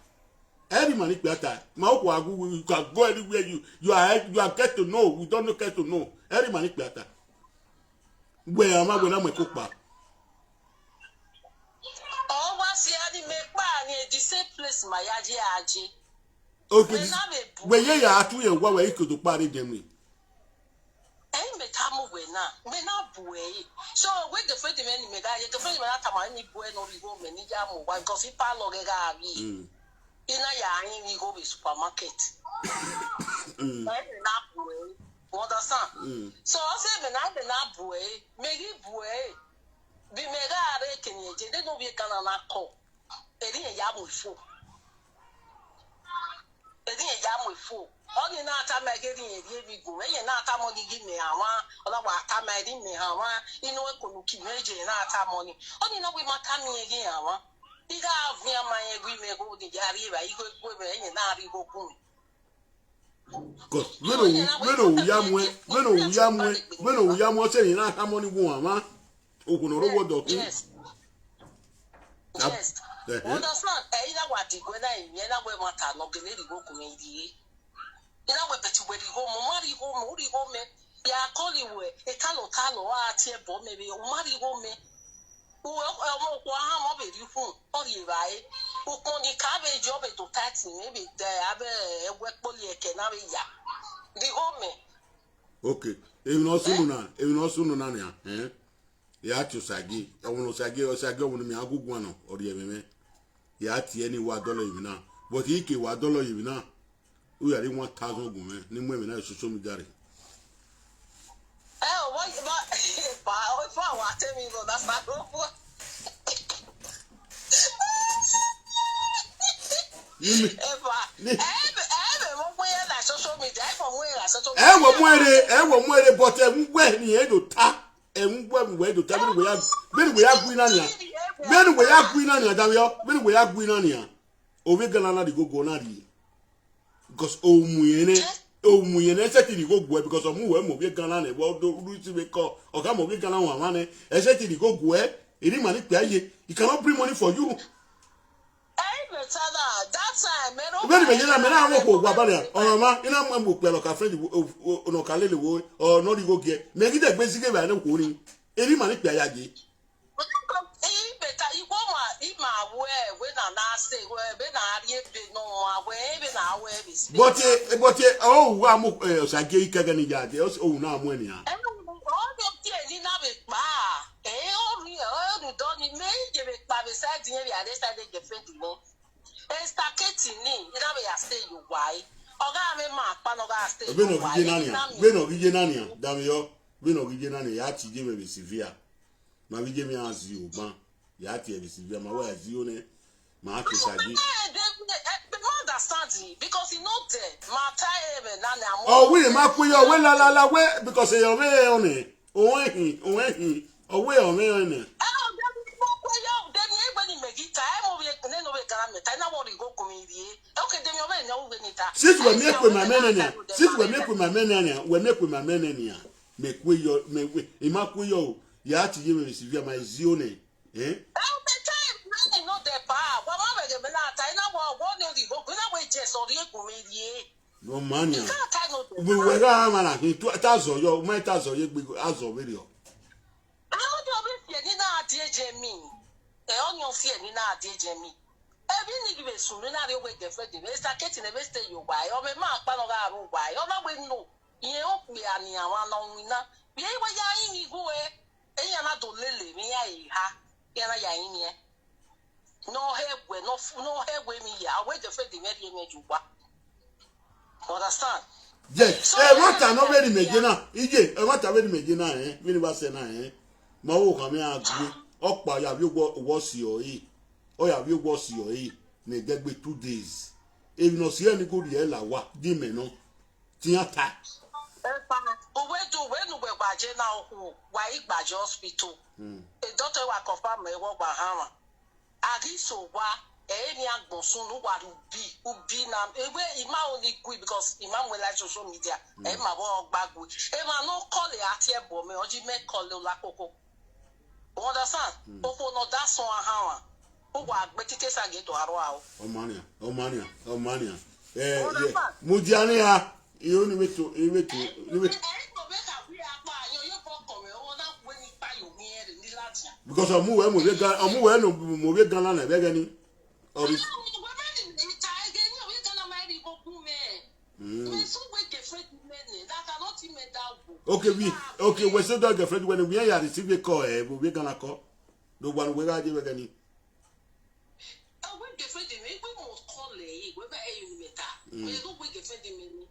Ẹ rhie ima ne ikpia ta ẹ. Ma okhuo a gu, you can go anywhere you, you are, you are get to know. We don't know get to know. Ẹ rhie ima ne ikpia ta. Wẹ a ma wẹ na mu ẹko kpa. Ọ wa si a ni mẹ kpa ni the same place ma ya je a je. Okay, wẹ ye ya tu yẹn wa wẹ ikodo kpa rre dẹ mwẹ. Ẹ i mẹ tama uwẹ na, mẹ na bu ẹre. So, wẹ girlfriend mwẹ ni mẹ gha ye, girlfriend mwẹ na tama ni bu ẹre ne ọ rhie igho mẹ ni ya mu owa, because ipa lọ ghẹ gha vbi. Mm. I na ya rinmwian igho vbe supermarket. Mm. Ẹ mẹ na bu ẹre. You understand? Mm. So, ọ sẹ mẹ na, mẹ na bu ẹre, mẹ ghi bu ẹre. Vbe imẹ gha rre ekene ẹdẹ, nene ovbi Egana na kọ, erriọ ya mu ifo. Erriọ ya mu ifo. Ọnii na tama ẹghe erriọ rhie vbe igue, ẹyẹn na tama ọnii ghi mẹ hanmwa, ọ na wa tama ẹre mẹ hanmwa, inu ẹko ne uki mwẹ ye na tama ọnii. Ọnii na wẹ ma tama irẹn ghi hanmwa. I gha vian ma rẹn ghi mẹ gho ne ya rri evba, igho egbe mwẹ, ẹyẹn na rri igho gun mwẹ. Cause vbene u, vbene u ya muẹn, vbene u ya muẹn, vbene u ya muẹn, ọ sẹ ne I na tama ọnii ghi hanmwa. Okhuo ne ọ rre owọdọ khin. Yes. Yes. Ẹhẹn. Understand? Ẹ, I na wa diguẹ na, I na wẹ ẹmwata ne ọ gele rhie igho gun mwẹ rrie. I na wẹ, but wẹ rhie igho mẹ, u ma rhie igho mẹ, u rhie igho mẹ. Ya kọli wẹ, ekalọ kalọ, a tie ẹbọ mẹ vbe, u ma rhie igho mẹ. Uwẹ, ọmọ okhuo a hanmwẹ, ọ vbe rhie ukhunmwu, ọ rhie evbare. Ukpọn ni ka vbe ye, ọ vbe do tight mwẹ, vbe da avbe ẹwẹ kpoli ẹkẹ na vbe ya. Rhie igho mẹ. Okay, emwi ne ọ sunu na, emwi ne ọ sunu na nian, ẹn? Ya tie Osagie, ẹvbo ne Osagie, Osagie ọvbo ne mẹ a gu guan nọ, ọ rhie ẹmwẹ mwẹ. Ya tie ẹre ne I wa dọlọ ye emwi na. But I ke wa dọlọ ye emwi na, u ya rhie one thousand gun mwẹ, ne I mu ẹmwẹ na social media rre. Ẹ, o, wọ, wọ, epa, epa wa te mi gho na sa ro. Ni mi, Epa, ni ẹ, ẹ, ẹ, mu ẹre gha social media, ẹ, mu ẹre gha social media. Ẹ wẹ mu ẹre, ẹ wẹ mu ẹre, but ẹ mu wẹ ni ẹ do ta. Ẹmwẹ ugbẹn vbe uwẹ do ta, vbene uwẹ ya, vbene uwẹ ya gu ina nian, vbene uwẹ ya gu ina nian, damwiọ, vbene uwẹ ya gu ina nian, ovbi Egana na rhie igho gu ọ na rrie. Because omuẹn nẹ, omuẹn nẹ, ẹ sẹtin rhie igho gu ẹ, because ọ mu uwẹ mu ovbi Egana nẹ, vbe ọ do ru isi vbe kọ, ọ gha mu ovbi Egana wan mwa nẹ, ẹ sẹtin rhie igho gu ẹ, erriọ ima ni kpia ye, he cannot bring money for you. Ẹ i vbe ta na, that time, mẹ no Vbene mẹ ye na, mẹ na rẹn okhuo owa ba nian, ọmwa ma, I na mu ẹmwẹ okpia ne ọ ka friend wo, o, o, ne ọ ka lele wo, ọ ne ọ rhie igho gie, mẹ ghi dẹ gbe zighe vbe ene okhuo ni, erriọ ima ni kpia ya ye. I vbe ta, igho ma, ima wẹ, wẹ na na se, wẹ, vbe na rhie ebe nọ, wẹ, vbe na wẹ vbe si. But, eh, but, eh, ọ wa mu, eh, Osagie ikẹgẹ ni ya dẹ, ọ na mu ẹn nian. Ẹ, ọ ni tie ni na vbe kpa. Ẹ, ọ ri, ọ ru dọ ni, mẹ i je vbe kpa vbe side yẹn, vbe a rre side girlfriend nọ. Esther Katie ni, I na vbe ya stay ye owa ẹre. Ọ gha mwẹ ma kpa ne ọ gha stay ye Vbene ọ ghi owa ye ẹre, na I nian, na miẹn. Vbene ọ ghi ye na nian, damwiọ, vbene ọ ghi ye na nian, ya tie iye mwẹ vbe Sylvia. Ma vbe iye mwẹ a zio ban, ya tie vbe Sylvia, ma wẹ a zio nẹ, ma a ke Osagie. Eh, they, eh, they no understand it because he no there. Ma ta ẹmwẹ na nẹ, amọ Ọ wẹ ma kue yọ, wẹ la la la, wẹ, because ọ vbe ọ nẹ, ọ hin, ọ hin, ọ wẹ ọ vbe ọ nẹ. Ẹ, ọ, de mi mo kue yọ, de mi egbe ni mẹ ghi ta, ẹ mo vbe, ne no vbe gara mẹ ta, I na wọ rhie igho gun mwẹ rrie. Okay, de mi ọ vbe ne ọ vbe ni ta. Since wẹ miẹn kue ma mẹ nẹ nian, since wẹ miẹn kue ma mẹ nẹ nian, wẹ miẹn kue ma mẹ nẹ nian, mẹ kue yọ, mẹ wẹ, I ma kue yọ o, ya tie iye mwẹ vbe Sylvia, ma zio nẹ. Eh? Ẹ, ọ vbe ta, I no there pa, wa ma vbe ghe mẹ na ta, I na wọ, wọ ne rhie igho gun, I na wẹ je sọ rhie gun mwẹ rrie. Ọ ma nian. I can't tie no Vbe uwẹ gha rhan mwa na khin, tu, ta zọ yọ, u ma ta zọ ye egbe, a zọ vberriọ. Ẹ, ọ ni ọ vbe fiẹ ni na die je mi. Ẹ, ọ ni ọ fiẹ ni na die je mi. Emwi ni ghi vbe sunu na rrie owe girlfriend mwẹ, Esther Katie ne vbe stay ye owa ẹre, ọ mwẹ ma kpa ne ọ gha rre owa ẹre, ọ na wẹ no, irẹn okpia ni a mwa ne ọ winna. Vbe wẹ ya rinmwian igho ẹre, iran na do lele emwi iran eha, iran na ya rinmwian. Ne ọ hẹ wẹ, ne ọ fu, ne ọ hẹ wẹ emwi hia, owe girlfriend mwẹ rhie mwẹ ye owa. Understand? Yes, So, ẹmwata ne ọ vbe rhie mẹ ye na, iye, ẹmwata vbe rhie mẹ ye na, eh, vbene wa sẹ na, eh, ma wo khan mwẹ a gue, ọkpa ya vbe owọ, owọ si ọre, ọ ya vbe owọ si ọre, ne ẹdẹgbe two days. Emwi ne ọ si ẹre ni go rhie la owa, di mẹ nọ, tian ta. Epa, uwẹ do, uwẹ ne uwẹ gba je na okhuo, wa i gba je hospital. Hmm. E doctor wa confirm ẹre wẹ ọ gba hanmwa. A ghi so owa, ẹ i re emwi agbọn sunu, wa rhie ubi, ubi na, ewe ima only gui because ima mu ẹre like social media, ẹ i ma vbe ọ gba gui. Emwa ne ọ call a tie ẹbọ mẹ, ọ ji mẹ call ola koko. You understand? Okhuo ne ọ da sọn a hanmwa, uwa gbe kike sa ghe do aro aro. Ọ ma nian, ọ ma nian, ọ ma nian. Eh, yeah. Mudia ni ha, I ho ni vbe to, I vbe to, ni vbe. Because ọ mu wẹ mu vbe gan, ọ mu wẹ no mu vbe gan na vbe ẹghẹ ni. Ọ bi. Okay, we, okay, we so that girlfriend when we are receive a call, eh, we gonna call. Do one we ga je vbe ẹghẹ ni. Ẹwẹ girlfriend mwẹ, egbe mọ call ẹre, wẹ vbe ẹre ni mẹ ta. Wẹ do wẹ girlfriend mwẹ ni.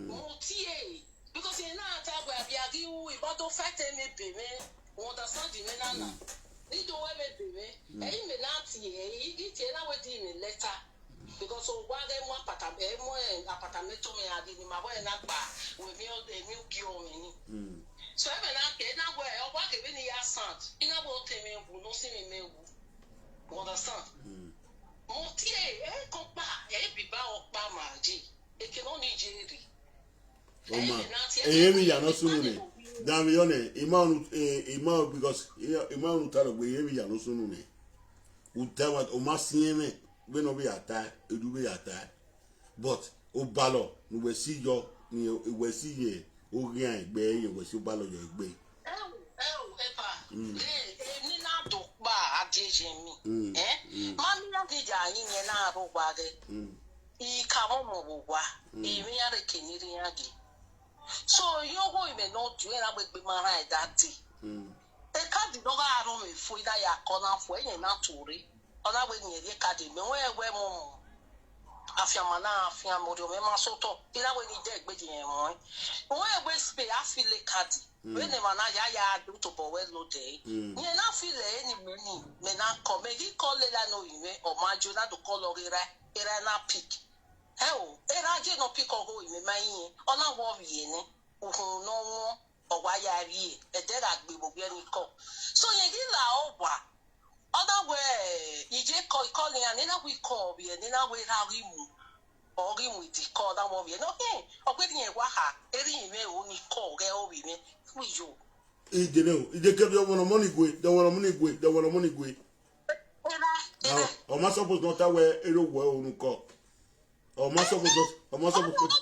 Mo tie, because ena ta wẹ a bia ghi ru, I ba do fight ẹmwẹ ebe mwẹ, u understand mwẹ na na. Ido wẹ vbe ebe mwẹ, ẹre imẹ na tie, I ghi tie na wẹ di imẹ lẹta. Because owa ghẹ mu apata, ẹ mu, eh, apartment mwẹ a di ni ma wẹ na gba, wẹ emwi ọ-, emwi ugie ọmwẹ ni. So ẹmwẹ na kẹ na wẹ, ọ wa kevbe ne I ya sound, I na wẹ ọ te mwẹ wu, ne ọ si mwẹ mẹ wu. You understand? Mo tie, ẹ kọ kpa, ẹ biba ọkpa ma yi. Eke nọ ni ye rri. Ọ ma, ẹmwẹ na tie, ẹ emwi ya nọ sunu nẹ. Danmwehọ nẹ, I ma unu, eh, I ma because, I ma unu ta lọ gbe, ẹ emwi ya nọ sunu nẹ. U ta wa, u ma siẹn mwẹ, vbene ọ vbe ya ta, edu vbe ya ta. But obalọ ne uwẹ si yọ, ne uwẹ si ye oghian egbe, ye uwẹ si obalọ yọ egbe. Ẹo, ẹo, epa. Eni na do kpa a die ye mi. Eh? Ma mi na ghi ya yin yẹn na rre owa ghẹ. I ka mwẹ ọmọ vbe owa, I mwẹ iran rre eke ne I rre iran ghe. So, I ogho imẹ ne ọ dio, erha wẹ egbe ma rhan ẹre da dee. Ekadi ne ọ gha rhọ mwẹ fo, I na ya kọ na fo, ẹyẹn na to rre. Ọ na wẹ ne irẹn rhie ekadi, mẹ wẹ wẹ mu afianma na afianma, orhiọn mwẹ ma sẹ otọ, I na wẹ ne I dẹ egbe ye rẹn muẹn. Wẹ wẹ spe a feel ekadi. Vbene emwa na ya ya do tobọ wẹ lodẹ. Rẹn na feel ẹre ne imẹ ni, mẹ na kọ, mẹ ghi kọ lele ne ovbi mwẹ, ọ ma yo na do kọlọ ghe erha, erha na pick. Ẹo, erha ye ne ọ pick ọghe ovbi mwẹ ma rinmwian, ọ na wẹ ọ vbiẹ nẹ, uhunmwu ne ọ wọn, ọ wa ya rrie, ẹdẹ gha gbe vbe owiẹ ni kọ. So, rẹn ghi la owa, ọ na wẹ, iye kọ, ikọ ne iran, ne na wẹ ikọ vbiẹ, ne na wẹ erha ghi mu, ọ ghi mu idi kọ, ọ na wẹ ọ vbiẹ nọ, hin, ọ gbe rhie wa kha, erha imẹ o ni kọ, ghẹ ovbi mwẹ, wẹ yo. Ijele o, ije ke de ọmọ ne ọmọ ni gue, de ọmọ ne ọmọ ni gue, de ọmọ ne ọmọ ni gue. Erha, Now, erha. Ọ ma suppose ne ọ ta wẹ erha owẹ o ne u kọ. Ọ ma suppose, ọ ma suppose.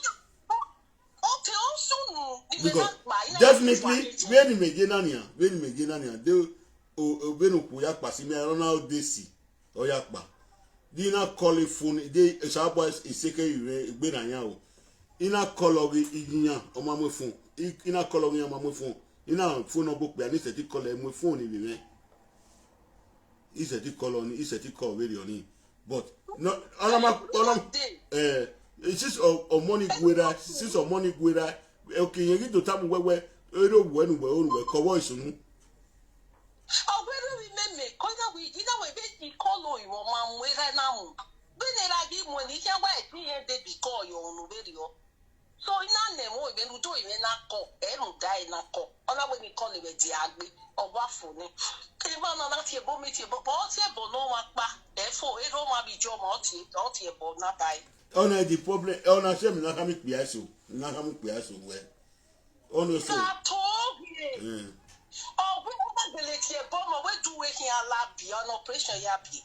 Ọ te ọ sunu, ni mẹ na Because kpa, I na definitely, wẹ ni mẹ ye na nian, vbene imẹ ye na nian, de, o, o, vbene okhuo ya kpa si mẹ, ọ na de si, ọ ya kpa. Di na call phone, de Osanobua sẹ ke ivbe egbe na yan o. I na call ọghe iyiyan, ọ ma mu phone. I, I na call ọghe iyan, ọ ma mu phone. I na phone ọghe okpia, ni sẹtin call ẹre mu phone ni vbe mwẹ. I sẹtin call ọni, I sẹtin call vberriọ ni. But, no, ọ na ma, ọ na, eh, since ọ, ọmọ ni guerha, since ọmọ ni guerha, okay, irẹn ghi do tama uwẹ wẹ, erha owẹ ne uwẹ, ne uwẹ kọ vbọ sunu. Ọ wẹ erha ovbi mwẹ mẹ, kọ I na wẹ, I na wẹ vbe ikọ lo ivọ ma mu erha na mu. Vbene erha ghi mu ẹn, I khian wẹ ẹtin irẹn de bikọ yọ unu vberriọ. So, I na nẹ ẹmwẹ ovbi mwẹ ne udo mwẹ na kọ, ẹ rhunmwuda ẹre na kọ. Ọ na wẹ ne I call vbe dia gbe, ọ wa fo nẹ. Emwa na na tie ebo, mi tie ebo, but ọ tie ebo ne ọmwa kpa, ẹ fo, erha ọmwa vbe iye ọmwa, ọ tie, ọ tie ebo na ba ẹre. Ọna the problem, ọna sẹ mi na khama ikpia eso, mi na khama ikpia eso wẹ. Ọna eso. Ka to ghe. Eh. Ọ wẹ ọ gha gbele tie ebo ọmọ, wẹ du wẹ khian la biẹ, ọna operation ya biẹ.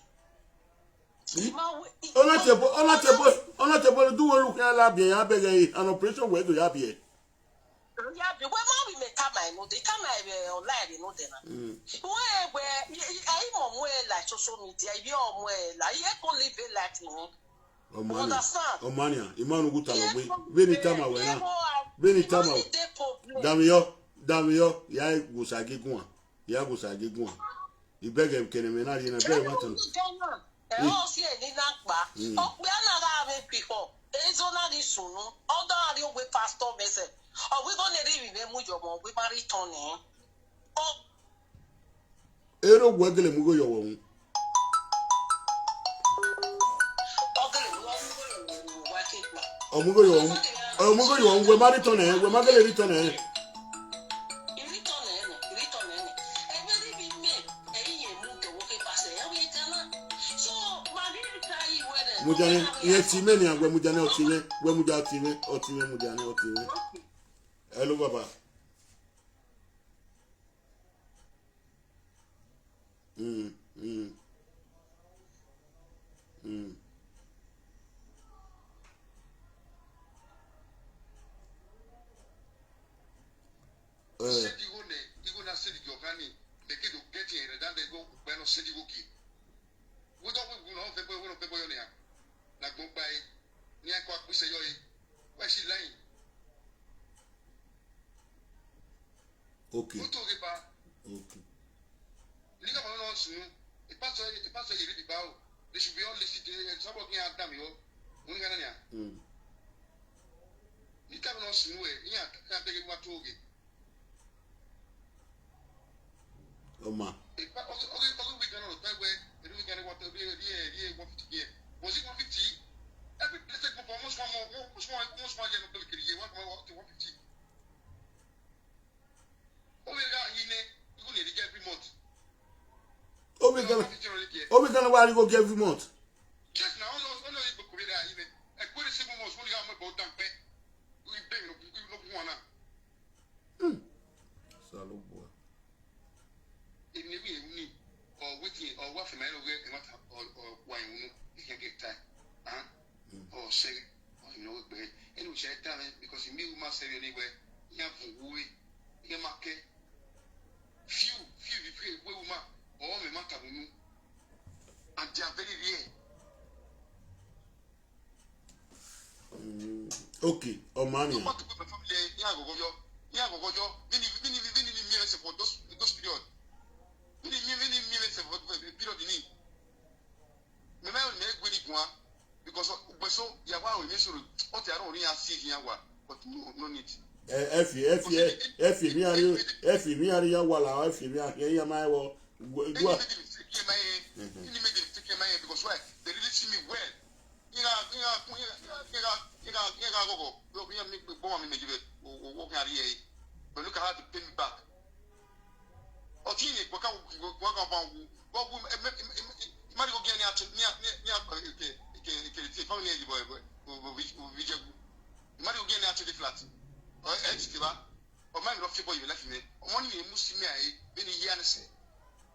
Ọna tie ebo, ọna tie ebo, ọna tie ebo, du wẹ lu khian la biẹ, ya bẹghe an operation wẹ do ya biẹ. Ya biẹ, wẹ ma vbe mẹ tama ẹre nodẹ, tama ẹre online nodẹ na. Wẹ, wẹ, I, I, I mu ẹre la social media, I mu ẹre la, I e go live a life ni. Ọma nian, understand? Ọma nian, I ma unu gu talọ gbe. Vbene I tama wẹ na, vbene I tama wẹ. Danmwehọ, danmwehọ, ya gu osa gie guan, ya gu osa gie guan. I bẹghe kene mwẹ na rhie na, I bẹghe wa tama. Ẹ, ọ si ẹre ni na kpa. Okpia na gha vbe kpikpọ, ezo na ghi sunu, ọ da rrie uwu pastor message. Ọ wẹ igho ne erha ivbi mwẹ mu ye ọmọ, ọ wẹ ma rhie tọn nẹ. Ọ Erha owẹ gele mu igho ye ọvbokhan. Ọ mu igho ye ọvbokhan, ọ mu igho ye ọvbokhan, wẹ ma rhie tọn nẹ, wẹ ma gele rhie tọn nẹ. Mudia nẹ, irẹn tie mwẹ nian, wẹ mudia nẹ, ọ tie mwẹ, wẹ mudia ọ tie mwẹ, ọ tie mwẹ, mudia nẹ, ọ tie mwẹ. Hello, baba. Mm, mm. Mm. Eh. Sẹdi igho nẹ, igho na sẹdi gie ọkhan ni, mẹ ke do get ẹre dan igho, ukpẹ nọ sẹdi igho gie. Wẹ dọ wẹ wu nọ fẹ bọ, wẹ nọ fẹ bọ yọ nian. Na gbọn gba e, nian kọ akpọ isẹ yọ e. Wẹ si lain. Okay. Otu oghe ba. Okay. Ni ka ma nọ sunu. Ipasọ, ipasọ yeri bi ba o. They should be all listed there. Sọbọ ghi a dam yo. Unu gha na nia. Mm. Ni ka ma nọ sunu e, ni a, a bẹghe wa tu oghe. Ọma. Ipa, oghe, oghe Wa rhie igho gie every month. Yes, na, ọ nọ, ọ nọ igbe kuvbe da ibe. Ẹkpẹrẹ seven months, wọ́n ní ká mọ ẹbọ dan pẹ. Ibe no, no wan na. Hmm. Osanobua. Emwi ne I ru ni, ọ wetin, ọ wa fẹ ma rẹn ọghe ẹmwata, ọ, ọ wa rẹn unu, I can get time. Huh? Hmm. Ọ sẹ, ọ yẹn wẹ gbe. Ẹni osa da mwẹ, because I miẹn uma sẹ vbe ọnii wẹ, iran vun uwu ẹre, iran ma kẹ. Few, few, few, few, wẹ uma, ọ mwẹ ma ta unu. And they are very rare. Mm, okay, ọ ma nian. Nobody with my family, iran ghọghọ yọ, iran ghọghọ yọ. Vini, vini, vini, vini, mi ẹsẹ for those, those period. Vini, mi, vini, mi ẹsẹ for, for period ni. Mẹ ma mẹ gbe ni guan, because ugbeso ya wa ro emwi soro, ọ te aro ni a si iran wa, but no, no need. Ẹ, ẹ fi, ẹ fi, ẹ, ẹ fi emwi iran rhie, ẹ fi emwi iran rhie iran wa la, ẹ fi emwi iran rhie iran ma ẹvbo. Gu-, gu-, Any made mistake, iran ma ẹn, any made mistake, iran ma ẹn, because why? They really see me well. Iran, iran, iran, iran, iran, iran, iran ghọghọ. Yo, iran mi gbe ọmwa mi mẹ yi vbe, o, o, o, iran rhie ẹre. But look at how they pay me back. Ọtẹn ne gbe ka, gbe ka ba wu, gbe wu, ẹ, ẹ, ẹ, ẹ, ẹ, ma rhie igho gie ne a te, ne a, ne a, ne a, ke, ke, ke, ke family ye boy, boy, boy, boy, boy, boy, ẹ ma rhie igho gie ne a te de flat. Ọ, ẹ ti te ba. Ọ ma mi rọ fi boy life mẹ. Ọmọ ni mu si mẹ a, vbene I ya nẹ sẹ.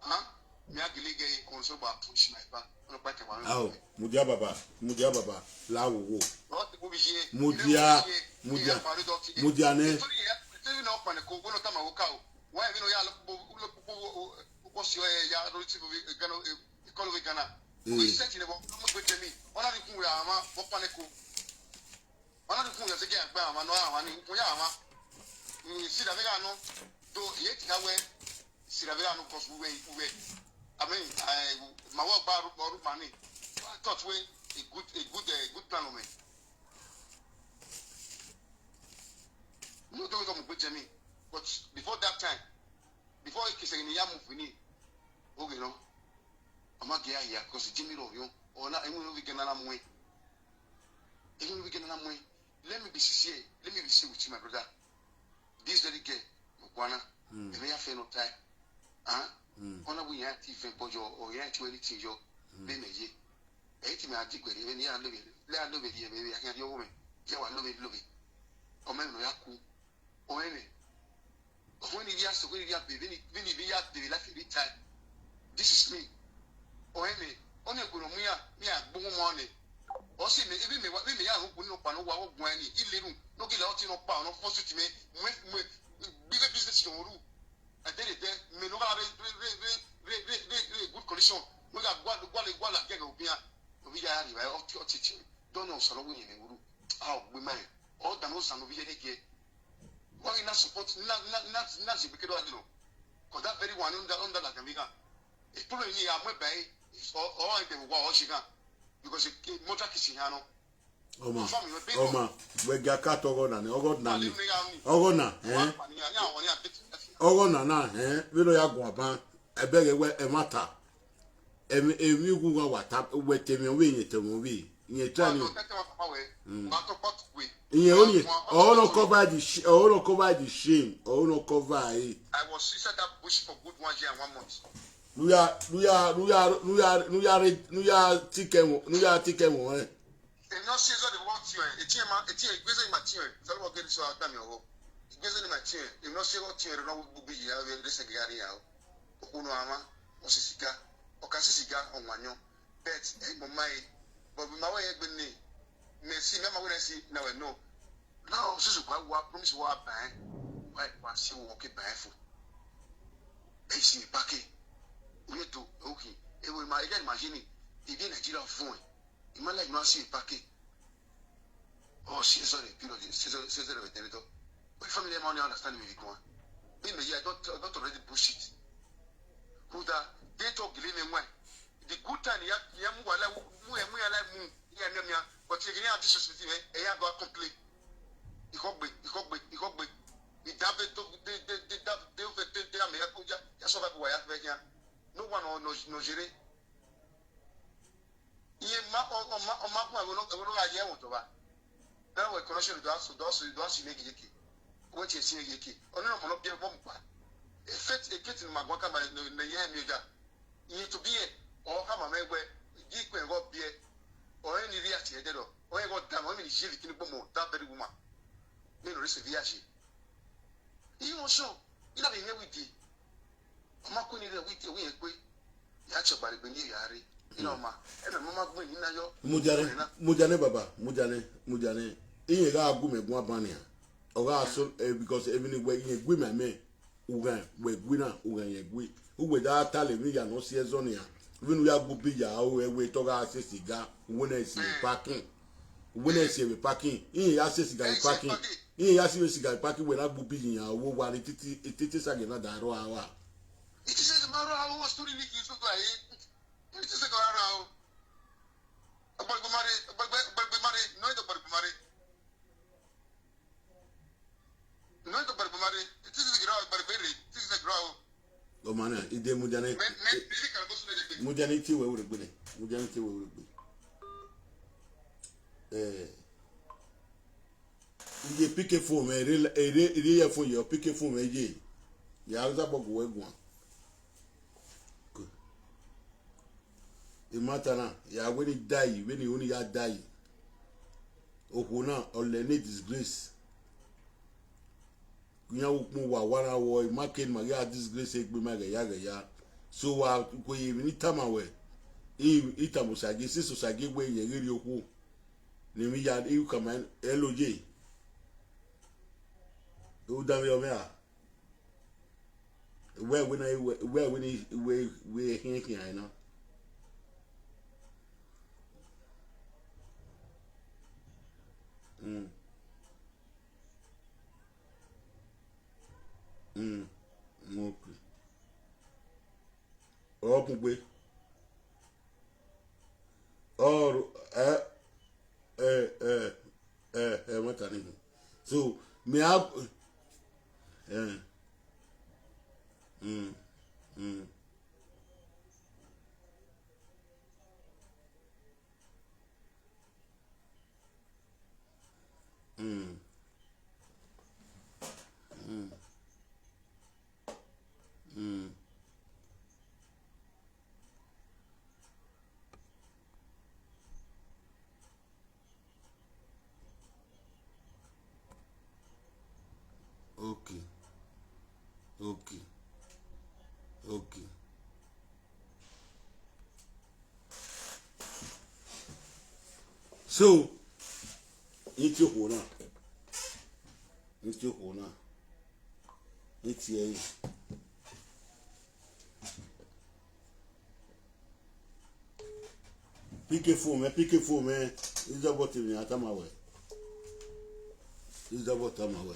Huh? Mẹ a gele ghe ọmọ sẹ ba push my pa. Ọnọkpa kẹwa. Ao, mudia baba, mudia baba, la wowo. Ọ ti kpo vbe iye. Mudia, mudia, mudia nẹ. Tori ya, tori na ọ kpannẹ ko, wẹ ne ọ tama wẹ ka o. Wa emwi ne ọ ya lọ kpokpo, lọ kpokpo, o, o, o, si ọ ya ro ti vbe Ghana, e, ikọlọ vbe Ghana. Eh. Wẹ sẹtin ne vbọ, ọmọ gbe jẹ mi. Ọ na rhie ikun wẹ a ma, vbọ kpannẹ ko. Ọ na rhie ikun wẹ zẹgiẹ a gbe a ma, nọ a ma ni, ikun ya a ma. Mm, sida vbe gha nọ, do, e ti gha wẹ, sida vbe gha nọ, 'cause uwẹ, uwẹ. I mean, eh, ma wẹ ọgba ọru, ọru ma ni. I thought wẹ a good, a good, eh, good plan ọ mẹ. No, don't come with Jimmy. But before that time, before he can say, "Ni ya move ni," okay, no. Ọ ma gie a hia, 'cause Jimmy rọ yọ. Ọ na, emwi ne ovbi Ghana na muẹn. Emwi ne ovbi Ghana na muẹn. Let me be sincere. Let me be sincere with you, my brother. This very girl, Moguana, Mm. ẹmwẹ ya fẹ nọ tae. Huh? Mm. Ọ na wẹ iran ti vẹ ẹbọ yọ, or iran ti ru anything yọ, Mm. vbene ye. Ẹ i te mẹ a diguẹ rhie vbene iran love, lẹ a love rhie vbe a khian rhie ọvbokhan, ya wa love, love. Ọ ma emwi ne ọ ya ku. Ọ rẹn mwẹ. Ọvbokhan ni rhie aso, ọvbokhan ni rhie abe, vbene, vbene I ya dee vbe life every time. This is me. Ọ rẹn mwẹ. Ọnii ẹko ne ọ mu iran, ne iran gbe uhunmwu ọnii. Ọ si mẹ, vbe mẹ wa, vbe mẹ ya rhunmwuda ne ọkpa ne uwa vbe guan ni, I le erhunmwu, ne ọ gele ọtẹn ne ọkpa, ne ọ fọ suit mẹ, mu, mu, gbe ighe business yọ ru. Ẹdẹrẹdẹ, mẹ ne ọ gha rre, rre, rre good condition, ne ọ gha gualọ, gualọ, gualọ agiẹn ghe obian, ovbi ya rri evbare, ọ tie, ọ tie, tie, dọnọ Osanobua uyinmwẹ ru, a ọ gbe ma rẹn, ọ danmwẹ Osanobua iye rhie giẹ. Wa ghi na support, na, na, na, na zẹ egbe ke do gha dee nọ. 'Cause that very one, ọ da, ọ da ladian vbe ghan. E problem ni a mu eba ẹre, ọ, ọ rẹn dẹ vbe owa ọ zẹ ghan. Because e, e mother kiss iran nọ. Ọma, Family, big ọma, wẹ gia ka ta ọghọ na nẹ, ọghọ na Family ni. Ne gha ni. Ọghọ na, Wa ẹn? Pa ni, ya, ya, wa ni a bit. Ọghọ na na, ẹn? Vbene ọ ya guan ban, ẹbẹghe wẹ ẹmwata. Emwi, emwi ughughan wa ta, wẹ te emwi ọvbehe, iyẹn te emwi ọvbehe, iyẹn try ni. Wa tọ tẹtẹ wa papa wẹ, Mm. wa tọ kpọtu wẹ. Iyẹn o ni, Wa, wa, ọhọ nọ wa, cover the sh-, ọhọ nọ cover the shame, ọhọ nọ cover e. I was inside that bush for good one year and one month. Nu ya, nu ya, nu ya, nu ya, nu ya re, nu ya tikẹ wọn, nu ya tikẹ wọn, ẹn. Emwi ne ọ si ẹzọ de vbe ọ tiẹn, etiẹn ma, etiẹn, igbeze ma tiẹn, Osanobua gele so a gba miẹn ọghọ. Igbeze ni ma tiẹn, emwi ne ọ si ẹzọ tiẹn, rẹ ne ọ wu gbugbu yi, a vbe rre sẹ gha rri ya o. Okhuo ne ọ mwa, ọ si siga, ọ ka si siga, ọ wan yọn. But, ẹ mọ ma e, but ma wẹ egbe ne, mẹ si, mẹ ma wẹ nẹ si, na wẹ no. Na ọ susu gua wa promise wa ba ẹn, wa, wa si wo ke ba ẹn fo. Ẹ si mi pake, u ye do, okay, ewe ma, ẹ ma ye ni, ivbi Nigeria vuọn, I ma like ne a si mi pake. Ọ si ẹzọ rẹ, period, si ẹzọ, si ẹzọ rẹ vbe ẹdẹnẹdọ. But family ma only understand me vbe guan. Be me, yeah, don't, don't already bullshit. Rhunmwuda, they talk gele mwẹ wẹn. The good time, ya, ya mu wa la, mu, mu ya la mu, ya mi, mi, but you can disrespect me, ẹ ya do complain. Ikhọgbe, ikhọgbe, ikhọgbe. Idave do, de, de, de, da, de, de, de, de, ame ya ko ya, ya survive wa ya fẹ ya. No one no, no, no jere. Iye ma, ọ, ọ ma, ọ ma gun ẹvbo nọ, ẹvbo nọ gha ye ẹvbo tọba. Bẹẹ wẹ connection do aso, do aso, do aso ne giyeke. Wẹ tie si ne giyeke. Ọni nọ mọ nọ biẹ vbọ mu kpa. E faith, e faith ne ma guan ka ma ne, ne ye mi oja. Iye to bi ye. Ọ khama mwẹ wẹẹ, gie ikun ẹghẹ ọ biẹ, ọre ne I rhie a tie ẹdẹrriọ, ọre ẹghẹ ọ danmwẹ, ọre emwi ne I ye vbe ikinu gbe ọmọ, that very woman. Vbene ọ rre sẹ vbe I ya ye. I rẹn ọshọn, I na vbe mwẹ ẹvbo idin. Ọ ma ku eni rre ẹvbo idin, ẹvbo irẹn gbe. Ya tie ọgbaregbe ne I ya rre. I na ma, ẹmwẹ ma ma gu eni na yọ. Mudianẹ, ọnrẹn na. Mudianẹ baba, mudianẹ, mudianẹ. Irẹn gha gu mẹ guan ban nian. Ọ gha so, eh, because emwi ne wẹ irẹn gu ima mẹ, ughan wẹ gu na, ughan irẹn gu. Uwẹ da ta lele emwi ya ne ọ si ẹzọ nian. Vbene u ya gu bi ya, o, ẹwe te ọ gha se siga, uwẹ na si vbe parking. Uwẹ na si vbe parking. Irẹn ya se siga vbe parking. Irẹn ya si vbe siga vbe parking, wẹ na gu bi yi yan, owo wa ni titi, titi sa gẹ na da rrọọ a wa. It is a matter of story ni kì í sọ gba yìí. It is a matter of. Ọgbọrọgbọ ma rre, ọgbọrọgbọ, ọgbọrọgbọ ma rre, no, ọgbọrọgbọ ma rre. No, ọgbọrọgbọ ma rre. It is a grow, ọgbọrọgbọ rre. It is a grow. Ọ ma na, I de mudianẹ. Me, me, me, me, ka go sunu de. Mudianẹ tie wẹ wẹ gbe nẹ. Mudianẹ tie wẹ wẹ gbe. Eh. Iye pick phone mwẹ, ere, ere, ere ye phone ye, pick phone mwẹ ye. Ya za bọ gu wẹ guan. Good. Imata na, ya wẹ ne I die, vbene I ho ne I ya die. Okhuo na, ọ lẹ ne disgrace. Iran ukpọn uwa, wa na wọ, I ma ke ne ima ghi a disgrace egbe ima ghẹ ya ghẹ ya. So wa kue ye emwi ne I tama wẹ, I, I tama Osagie, since Osagie wẹ irẹn ghi rhie okhuo. Ne emwi ya, I khama ẹn, ẹlọ ye. Udanmwehọ mwẹ a. Wẹ wẹ na, wẹ, wẹ wẹ ni, wẹ, wẹ khian khian na. Mm. Mm. Mm, okay. Ọ kugbe. Ọ ru-, ẹ, ẹ, ẹ, ẹ, ẹ, ẹmwata ni. So, me a, ẹ, mm, mm. Mm. Mm. Mm. Okay. Okay. Okay. So, I tie okhuo na. I tie okhuo na. I tie ẹre. Pick phone mwẹ, pick phone mwẹ. Izọbọ te emwi ne a tama wẹ. Izọbọ tama wẹ.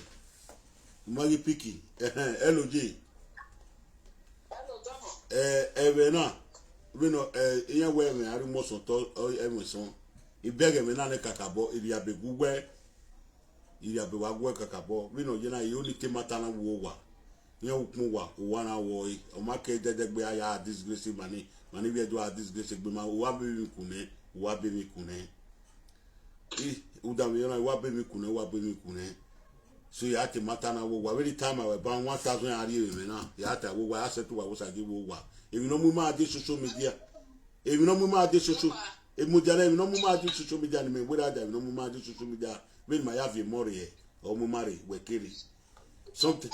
U ma ghi pick. Ẹhẹn, ẹlọ ye. Ẹ, ẹmwẹ na, vbene, ẹ, iran wẹ ẹmwẹ a rre Umọsọn otọ, ọ, ẹmwẹ sọn. I bẹghe ẹmwẹ na nẹ kakabọ, I rhiabe gu wẹ, I rhiabe wa gu wẹ kakabọ. Vbene ọ ye na, I ho ne I te ma ta na wo owa. Iran ukpọn uwa, uwa na wọ ọre. Ọ ma ke dẹdẹgbe a ya disgrace ma ni, ma ni vbiẹ do a disgrace egbe ma, uwa be emwi kunẹ, uwa be emwi kunẹ. I, udanmwehọ na, uwa be emwi kunẹ, uwa be emwi kunẹ. So, ya te ma ta na wo owa, vbene I tama wẹ ba one thousand a rrie vbe mwẹ na, ya ta wo owa, ya sẹtin uwa, wo Osagie wo owa. Emwi ne ọ mu ima die social media. Emwi ne ọ mu ima die social, e mudia na, emwi ne ọ mu ima die social media ni mẹ wẹ da da, emwi ne ọ mu ima die social media. Vbene ma ya viọ emọ rre, ọ mu ima rre, wẹ kere. Something.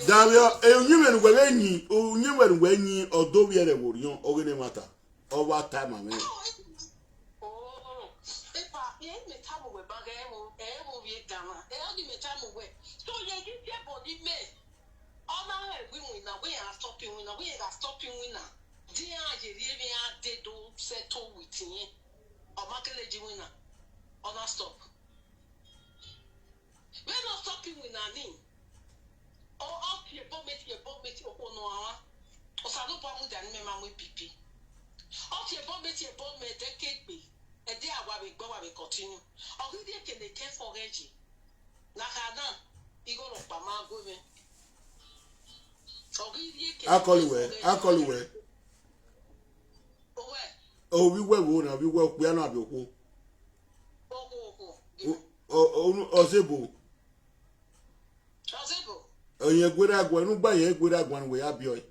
Danmwehọ, e uyinmwẹ ne uwẹ vbe yin, uyinmwẹ ne uwẹ yin, ọ do vbiẹ rẹ vbe orhiọn, ọ ghe ne ẹmwata. Ọ wa ta ma mwẹ. Oh, epa, e mẹ tama uwẹ ba ghẹ ẹvbo, ẹvbo vbe dan na. E ọ ghi mẹ tama uwẹ. So, ye ghi viẹ ẹbọ ni mẹ. Ọ na rẹn ẹvbo iwinna, wẹ iran stop iwinna, wẹ iran gha stop iwinna. Di iran ye rhie emwi iran dee do settle with irẹn. Ọ ma kele ye iwinna. Ọ na stop. Vbene ọ stop iwinna ni, ọ, ọ tie ebo mẹ, tie ebo mẹ, tie okhuo ne ọ rhan. Osanobua mudia ne imẹ ma mu ebibi. Ọ tie ebo mẹ, tie ebo mẹ, ẹdẹ ke gbe, ẹdẹ a wa vbe gbe, wa vbe continue. Ọ ghi rhie eke ne ẹkẹfọ ghẹ ye. Na kha na, igho rhọkpa ma gu mwẹ. Ọ ghi rhie eke ne akọli wẹ, ẹkẹfọ ghẹ ye. Akọli wẹ. Owẹ. Ovbi wẹ vbo na, ovbi wẹ okpia na vbe okhuo. Okhuo, okhuo. O, o, o, ọzebo. Ọzebo. Ọyẹn gberra guan, ne u gba yẹn gberra guan ne uwẹ ya biẹ ọe.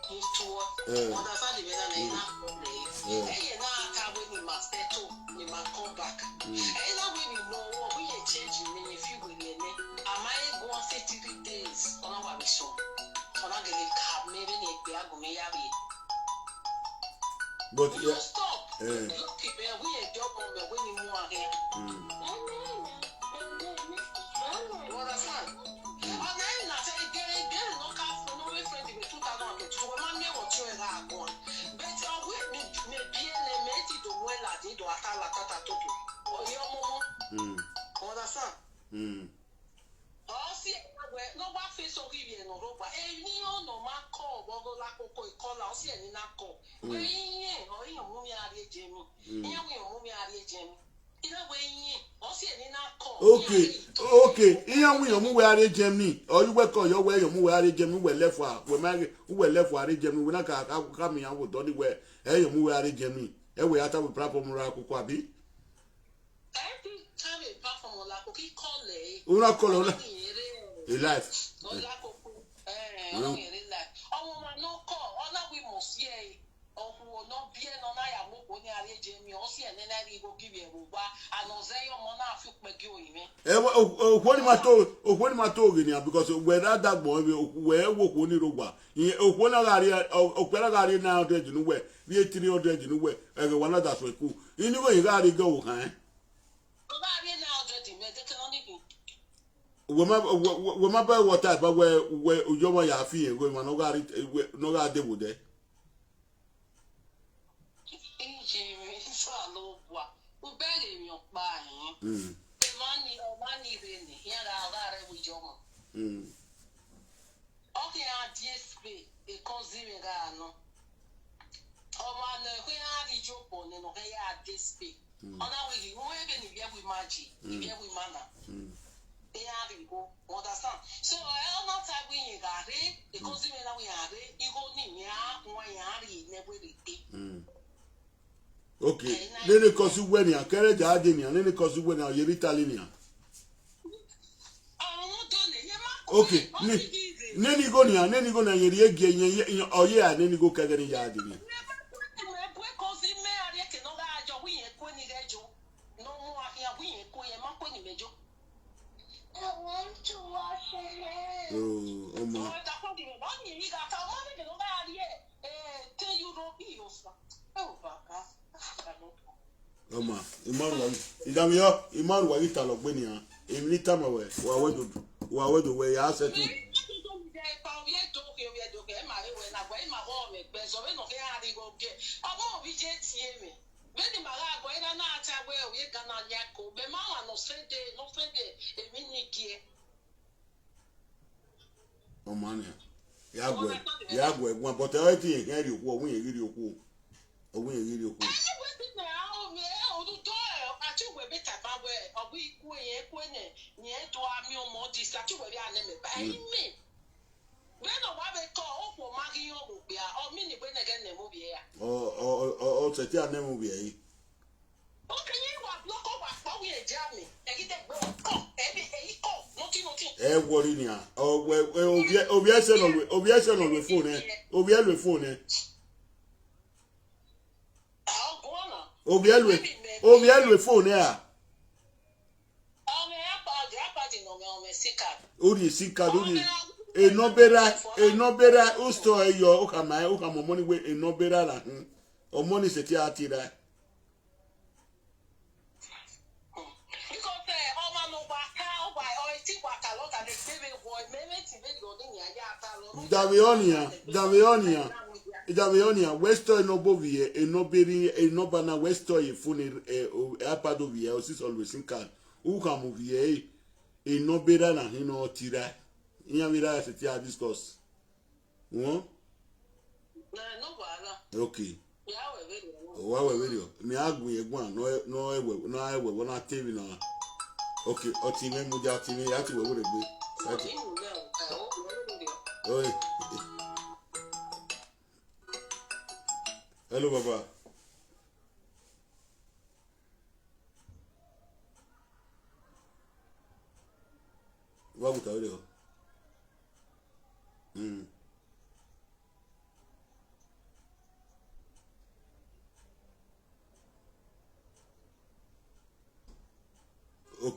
Mutuo. Eh. Understand me na, na ina problem. Eh. Eye na ka we ni ma settle, ni ma come back. Mm. Eye na we ni mo wo, we ye change ni ye fi we ni ne. Ama e go on say three days. Ona wa bi so. Ona gele ka me be ni egbe agun me ya bi. But we yeah, stop. Eh. Look people, we e do mo me we ni mo again. Mm. You understand? Mm. And then na say, "Gere, gere, no ka, no be friend with two thousand and twenty-two. We ma me what you are going." But, uh, we, me, me, be a, me, ti do well, I did, do ata, la, ta, ta, to, to. Oh, your mama. Mm. You understand? Mm. Ọ si ẹre wẹ, ne ọ wa fẹ eso ghi vbiẹ ne ọ rre owa. Emwi ne ọ nọ ma kọ, vbe ọ ghe Olakoko, e kọla, ọ si ẹre ne I na kọ. Wẹ, mm, iye, ọ iye mu mi a rrie je mi. Mm. Iye wẹ, iye mu mi a rrie je mi. I na wẹ iye, ọ si ẹre ne I na kọ. Okay, okay. Iye wẹ, iye mu wẹ a rrie je mi. Ọ yu wẹ kọ, yọ wẹ, iye mu wẹ a rrie je mi, wẹ lẹfua, wẹ ma ghe, wẹ lẹfua a rrie je mi, wẹ na ka, ka, ka miẹn yan vbe odọ ni wẹ, ẹ iye mu wẹ a rrie je mi. Ẹ wẹ ya ta vbe platform Olakoko, abi? Ẹ ti ta vbe platform Olakoko, I call ẹ. Una call ẹ, una. Ọ na ghi rre, e live. Olakoko, eh, mm, ọ na ghi rre live. Ọmwa ne ọ kọ, ọ na wẹ imẹ ọ si ẹre. Okhuo ne ọ biẹ ne ọ na ya mu okhuo ni a rrie je mi, ọ si ẹre ne a rhie igho ghi vbiẹ vbe owa, and ọ zẹ yọ ọmọ na fi ukpẹ gie orinmwi. Ẹ, okhuo ni ma to, okhuo ni ma to ghe nian, because wẹ ra dagbọn, wẹ wo okhuo ni rre owa. Iye, okhuo na gha rrie, ọ, okpia na gha rrie nine hundred ne uwẹ, rrie three hundred ne uwẹ, ẹghẹ wa na da suẹn ku. Ini igho yin gha rrie gẹ wo khan. Ọ gha rrie nine hundred mẹ, de kẹ nọ ni ghi. Wẹ ma, wẹ, wẹ, wẹ ma ba wọ ta ba wẹ, wẹ uyọmọ ya fi igho emwa ne ọ gha rrie, wẹ, ne ọ gha de vbe odẹ. Iye mwẹ, Osanobua, u bẹghe emwi ọkpa rẹn. Mm. Emwa ni, ọmwa ni rre ni, iran gha, gha rre vbe uyọmọ. Mm. Ọ khian die space, e cousin mwẹ gha nọ. Ọmwa ne ọ khian rhie iyobọ nẹ ne ọ khian ya die space. Mm. Ọ na wẹ ghi, u wẹ vbene I vbiẹ wẹ ima je, I, mm, vbiẹ wẹ ima na. Mm. Iran rhie igho, you understand? So, ẹ, ọ na ta wẹ irẹn gha rre, e, mm, cousin mwẹ na wẹ iran rre, igho ni iran wan iran rhie ne ẹvbo rre egbe. Mm. Okay, ẹ, na nene cousin wẹ nian, kẹrẹ dia dee nian, nene cousin wẹ nian, ọ ye vbe Italy nian. Ọmọ do nẹ, ye ma kọ. Okay, ọ ni, ni ghi rre. Nene igho nian, nene igho nian, ye rhie gie, ye, ye, ye, ọ ye a nene igho kẹghẹ ne ya dee nian. Mẹ bu ẹko si mẹ a rhie ke ne ọ gha jọ, wẹ irẹn kue ni ghẹ jọ. Ne ọ mu a khian, wẹ irẹn kue, irẹn ma kue ni mẹ jọ. I want to wash your hands. Oh, ọmọ. Ọ da kọ di mẹ, ọ ni gha ta, ọ ma nẹ ne ọ gha rhie, eh, ten euro, iyo sa. Oh, baba. Ọma, I ma rua, I da vbe yọ, I ma rua ghi talọ gbe nian. Emwi ne I tama wẹ, wa wẹ do, wa wẹ do wẹ ya sẹ tu. Ọma nian, ya guẹ, ya guẹ guan, but ẹ ti yẹn khian rhie okhuo, ọ wẹ irẹn ghi rhie okhuo. Ọ wẹ irẹn ghi rhie okhuo. Mm. Vbene ọ wa vbe kọ, okhuo ma ghi rọnmwẹ okpia, ọ mean wẹ ne ẹghẹ ne ẹmwẹ ovbi ẹre ra? Ọ, ọ, ọ, ọ, ọ sẹtin a ne ẹmwẹ ovbi ẹre. Okẹn yẹn wa block, ọ wa kpa wẹ ẹja mẹ, ẹ ghi dẹ gbe kọ, ẹ vbe, ẹ i kọ, nothing, nothing. Ẹ worry nian. Ọ wẹ, ẹ, ovbi ẹ, ovbi ẹ sẹ nọ lu, ovbi ẹ sẹ nọ lu phone nẹ. Ovbi ẹ lu phone nẹ. Ovbi ẹ lu, ovbi ẹ lu phone nẹ a? Urhi sim card, urhi. Enọbera, enọbera, u store ẹ yọ, u khama, u khama ọmọ ni wẹ enọbera ra hin. Ọmọ ni sẹtin a tie ra. Davbe ọnian, davbe ọnian, davbe ọnian, wẹ store enọba ovbi ẹ, enọberi, enọba na, wẹ store ye phone, eh, o, iPad ovbi ẹ, ọ si sẹ lu sim card. U khama ovbi ẹ, enọbera na hin nọ tie ra. Iran vbe ra sẹtin a discuss. Won? Okay. Wa wẹ vberriọ. Mẹ a gu ẹre guan, nọ, nọ ẹwẹ, nọ ẹwẹ, wọ na te emwi na. Okay, ọ ti mwẹ mudia, ọ ti mwẹ, ya ti wẹ were gbe. Oi. Hello, Baba. Wa gu ta were o. Mm.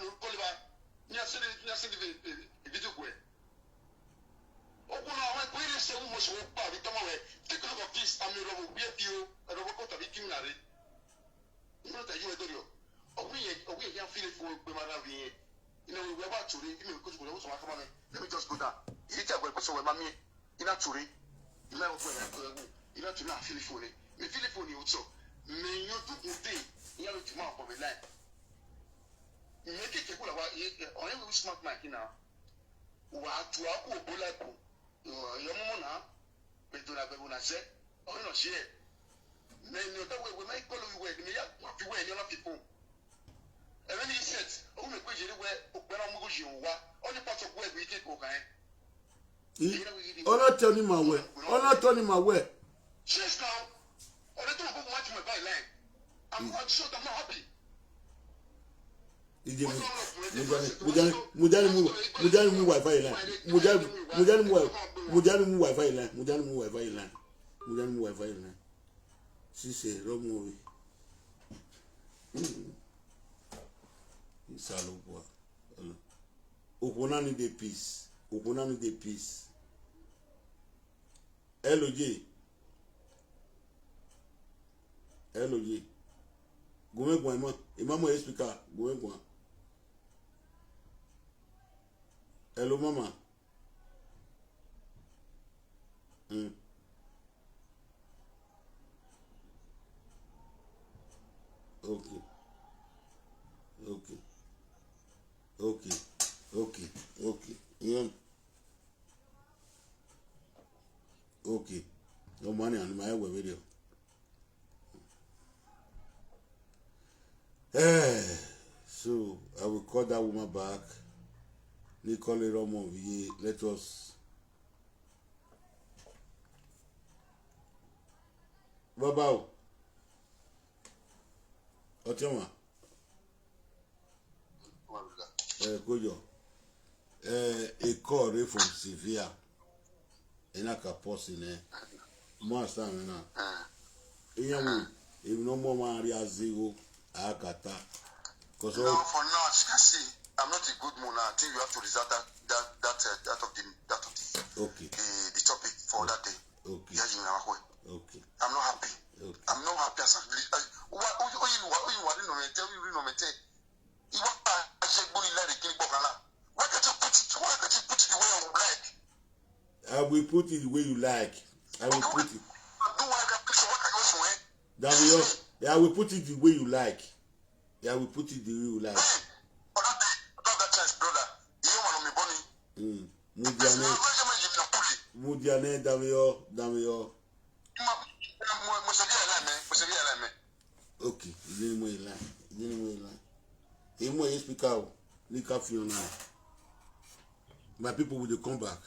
ne Kọleba, ne a send, ne a send video guẹ. Okhuo na, ọmwa ẹkpo ire sẹ mu mọ sẹ kpa vbe tama wẹ, take a look of this, I'm a rọvbọ wiẹ bio, rọvbọ kota vbe ikimu na rre. Unu ta yu ẹdọriọ. Ọ wẹ irẹn, ọ wẹ irẹn ya feel for egbe ma rhan vbe irẹn. Ina wẹ wẹ wa tore, ime ko ko wẹ so wa kama mẹ. Let me just go down. Iye ta wẹ ko so wẹ ma miẹn. Ina tore. Ina wẹ wẹ ko. Ina tore na feel for ne. Me feel for ni otọ. Me yo du kun te. Iya lo tuma ko be line. Me ke ke kula wa, ọ yẹn we smart man kina. Wa tu aku obo la ko. Yo mo na. Mẹ do na gbẹvbo na sẹ, ọ i nọ si ẹe. Mẹ ne ọ da wẹ, wẹ ma i kọlọ uwẹ, ne mẹ ya ma fi wẹ ne ọ na fi fo. Ẹmwẹ ni set, ọ wẹ mẹ kpe yere wẹ, okpẹ na mu igho ye owa, ọ ni pọtọ gu ẹvbo ike ko khan ẹn. I, ọ na tẹ ọni ma wẹ, ọ na tẹ ọni ma wẹ. Yes now, ọ na tẹ ọni ma wẹ. I'm, I'm sure I'm not happy. Ije mu, Mujani, Mujani, Mujani mu, Mujani mu wifi line. Mujani, Mujani mu wi-, Mujani mu wifi line. Mujani mu wifi line. Mujani mu wifi line. Sise, rọ mu ovi. Isalobua. Okhuo na need a peace. Okhuo na need a peace. Hello, J. Hello, J. Gu mwẹ guan, ima, ima mu speaker, gu mwẹ guan. Hello, mama. Mm. Okay. Okay. Okay. Okay. Okay. Yeah. Okay. No money and my way video. Eh, so I will call that woman back. Nicole Romo, let us. Baba o. Ọtiọnmwa. Eh, koyọ. Eh, a call rre from Sevilla. Ena ka pause nẹ. Mu asa mwẹ na. Iran wo, emwi ne ọ mu ọmwa rria zẹ igho, a ka ta. 'Cause No, for now, as you can see, I'm not in good mood now. I think you have to reserve that, that, that, uh, that of the, that of the, okay, the, the topic for that day. Okay. Yeah, you know, okay. I'm not happy. Okay. I'm not happy as I, I, why, why, why you, why you, why you, why you, why you, why you, Iwa, I say, "Gbori lẹre kiri gbọkala." Why can't you put it? Why can't you put it the way you like? I will put it the way you like. I will put it. Do why that picture? What can you say? Damiọ, yeah, I will put it the way you like. Yeah, I will put it the way you like. Hey, but that, that, that chance, brother. You want me, Bonnie? Mm. Mudia nẹ, mudia nẹ, Damiọ, Damiọ. Mo, mo, mo ṣe bí ẹ láì mẹ, mo ṣe bí Okay, I didn't know a lie. I didn't know a lie. Even when you speak out, you can feel now. My people, we dey come back.